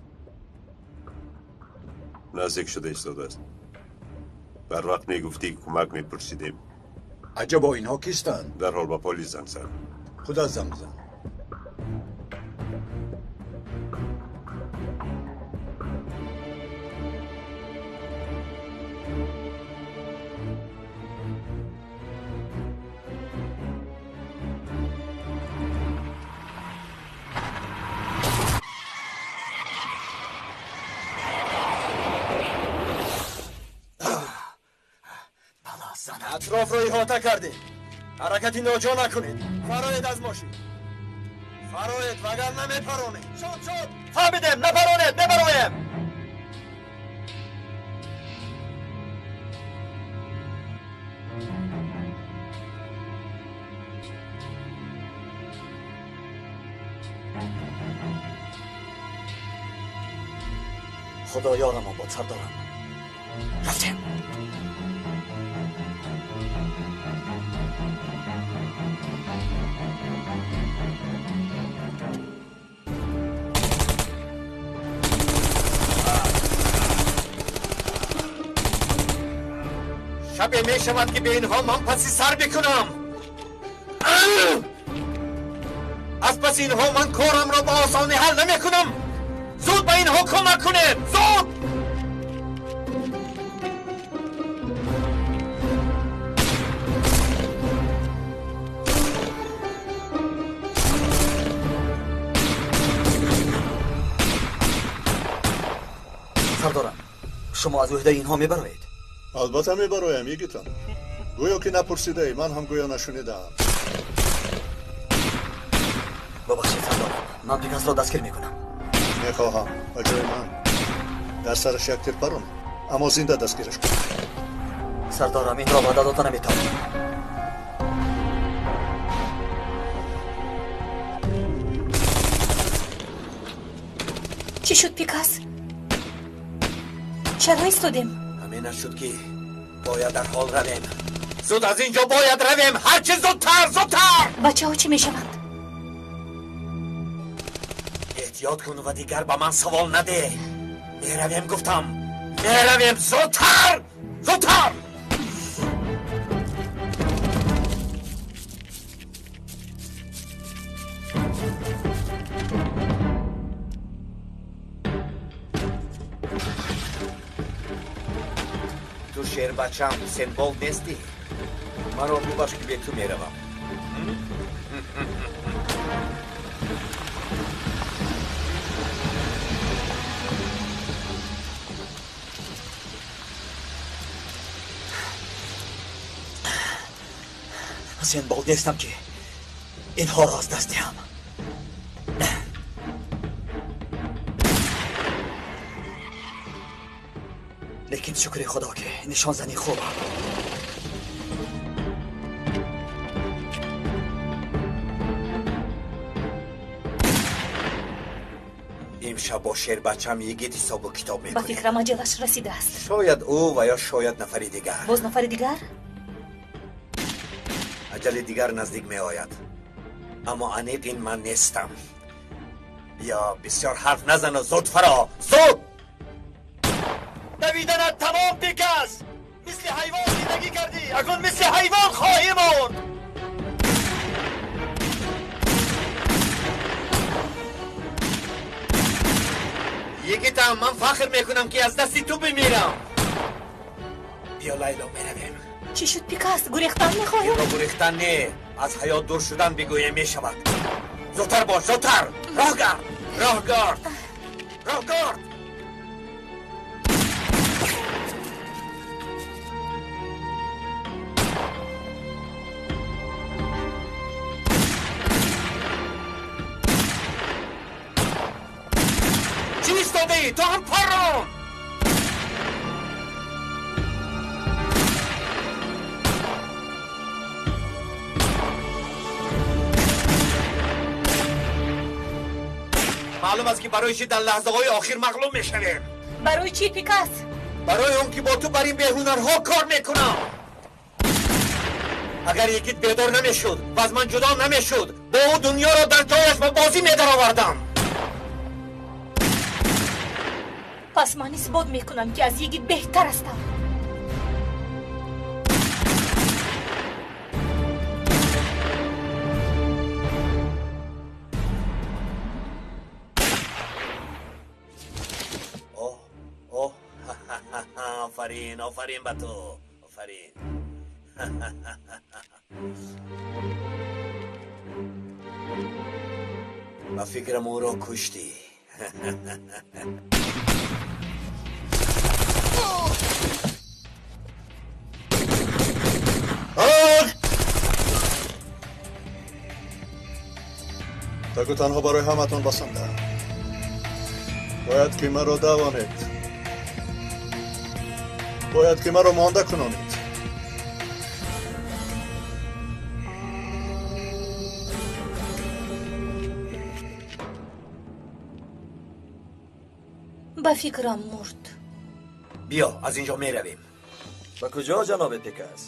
Наздик шуда истодааст. Барвақт мегуфтӣ, кӯмак мепурсидем. Аҷабо, инҳо кистанд? Дарҳол ба полис занг зан. Худат занг зан. Атрофро иҳота кардем. Ҳаракати ноҷо накунед. Фароед аз мошин. Фароед, вагарна мепаронед. Шуд, шуд, фаҳмидем, напаронед, мебароем. Худо ёрамон бод, сардорам. Рафтем. Шабе мешавад, ки бе инҳо ман паси сар бикунам. Аз паси инҳо ман корамро ба осонӣ ҳал намекунам. Зуд ба инҳо кӯмак кунед, зуд! Сардорам, шумо аз уҳдаи инҳо мебароед? Албатта мебароям, йигитам. Гӯё ки напурсидаӣ, ман ҳам гӯё нашунидаам. Бубахшед, сардорам, ман Пикасро дастгир мекунам. Мехоҳам ба ҷои ман дар сараш як тир парон, аммо зинда дастгираш кун. Сардорам, инро ваъда дода наметавонам. Чӣ шуд, Пикас? Чаро истодем? Ҳамин шуд, ки бояд дарҳол равем. Зуд аз ин ҷо бояд равем, ҳарчи зудтар, зудтар! Бачаҳо чӣ мешаванд? Эҳтиёт кун ва дигар ба ман савол надеҳ. Меравем, гуфтам, меравем, зудтар, зудтар! Ту шербачам Ҳусенбол нестӣ. Маро бубахш, ки бе ту меравам. Ҳусейнбол нестам ки инҳоро аз даст диҳам. Лекин шукри Худо ки нишонзанӣ хубам. Имшаб бо шербачам йигит ҳисобу китоб Ба мекунем. фикрам аҷалаш расидааст. Шояд ӯ ва ё шояд нафари дигар. Боз нафари дигар? Аҷали дигар наздик меояд, аммо аниқ ин ман нестам. Ё бисёр ҳарф назану зуд фаро, зуд! Давиданат тамом, Пикас! Мисли ҳайвон зиндагӣ кардӣ, акнун мисли ҳайвон хоҳӣ мурд! Йигитам, ман фахр мекунам ки аз дасти ту бимирам. Биё, Лайло, меравем. Чӣ шуд, Пикас? Гурехтан мехоҳӣ? Инро гурехтан не, аз ҳаёт дур шудан бигӯем мешавад. Зудтар бош, зудтар! Роҳ гард, роҳ гард, роҳ гард! Чӣ истодаӣ? Ту ҳам паррон! Маълум аст ки барои чӣ дар лаҳзаҳои охир мағлуб мешавем. Барои чӣ, Пикас? Барои он ки бо ту бар ин беҳунарҳо кор мекунам. Агар йигит бедор намешуд ва аз ман ҷудо намешуд, бо ӯ дунёро дар ҷояш ба бозӣ медаровардам. Пас ман исбот мекунам, ки аз йигит беҳтар ҳастам. Оҳ, оҳ, офарин, офарин ба ту, офарин. Ба фикрам ӯро куштӣ. Таку танҳо барои ҳаматон басанда. Бояд ки маро давонед. Бояд ки маро монда кунонед. Ба фикрам мурд. Биё, аз ин ҷо меравем. Ба куҷо, ҷаноби Пикас?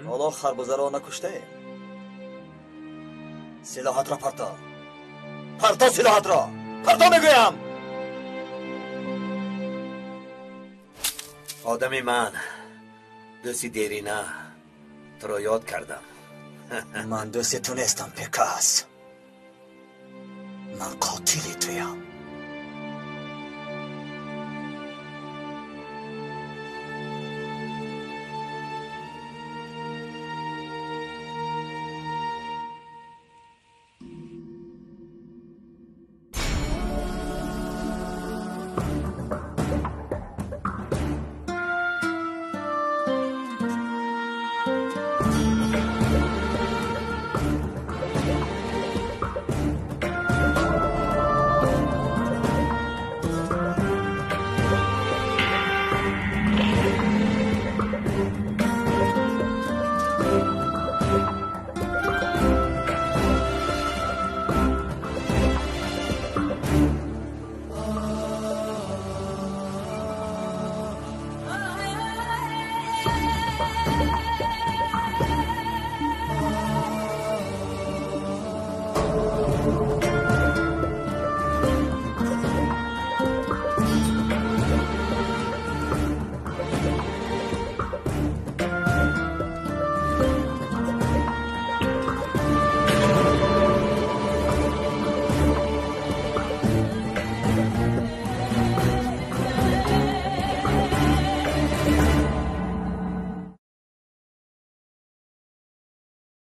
Ҳоло харбузаро накуштаем. Силоҳатро парто. Парто силоҳатро! Парто мегӯям! Одами ман, дӯсти дерина, туро ёд кардам. Ман дӯсти ту нестам, Пикас. Ман қотили туям.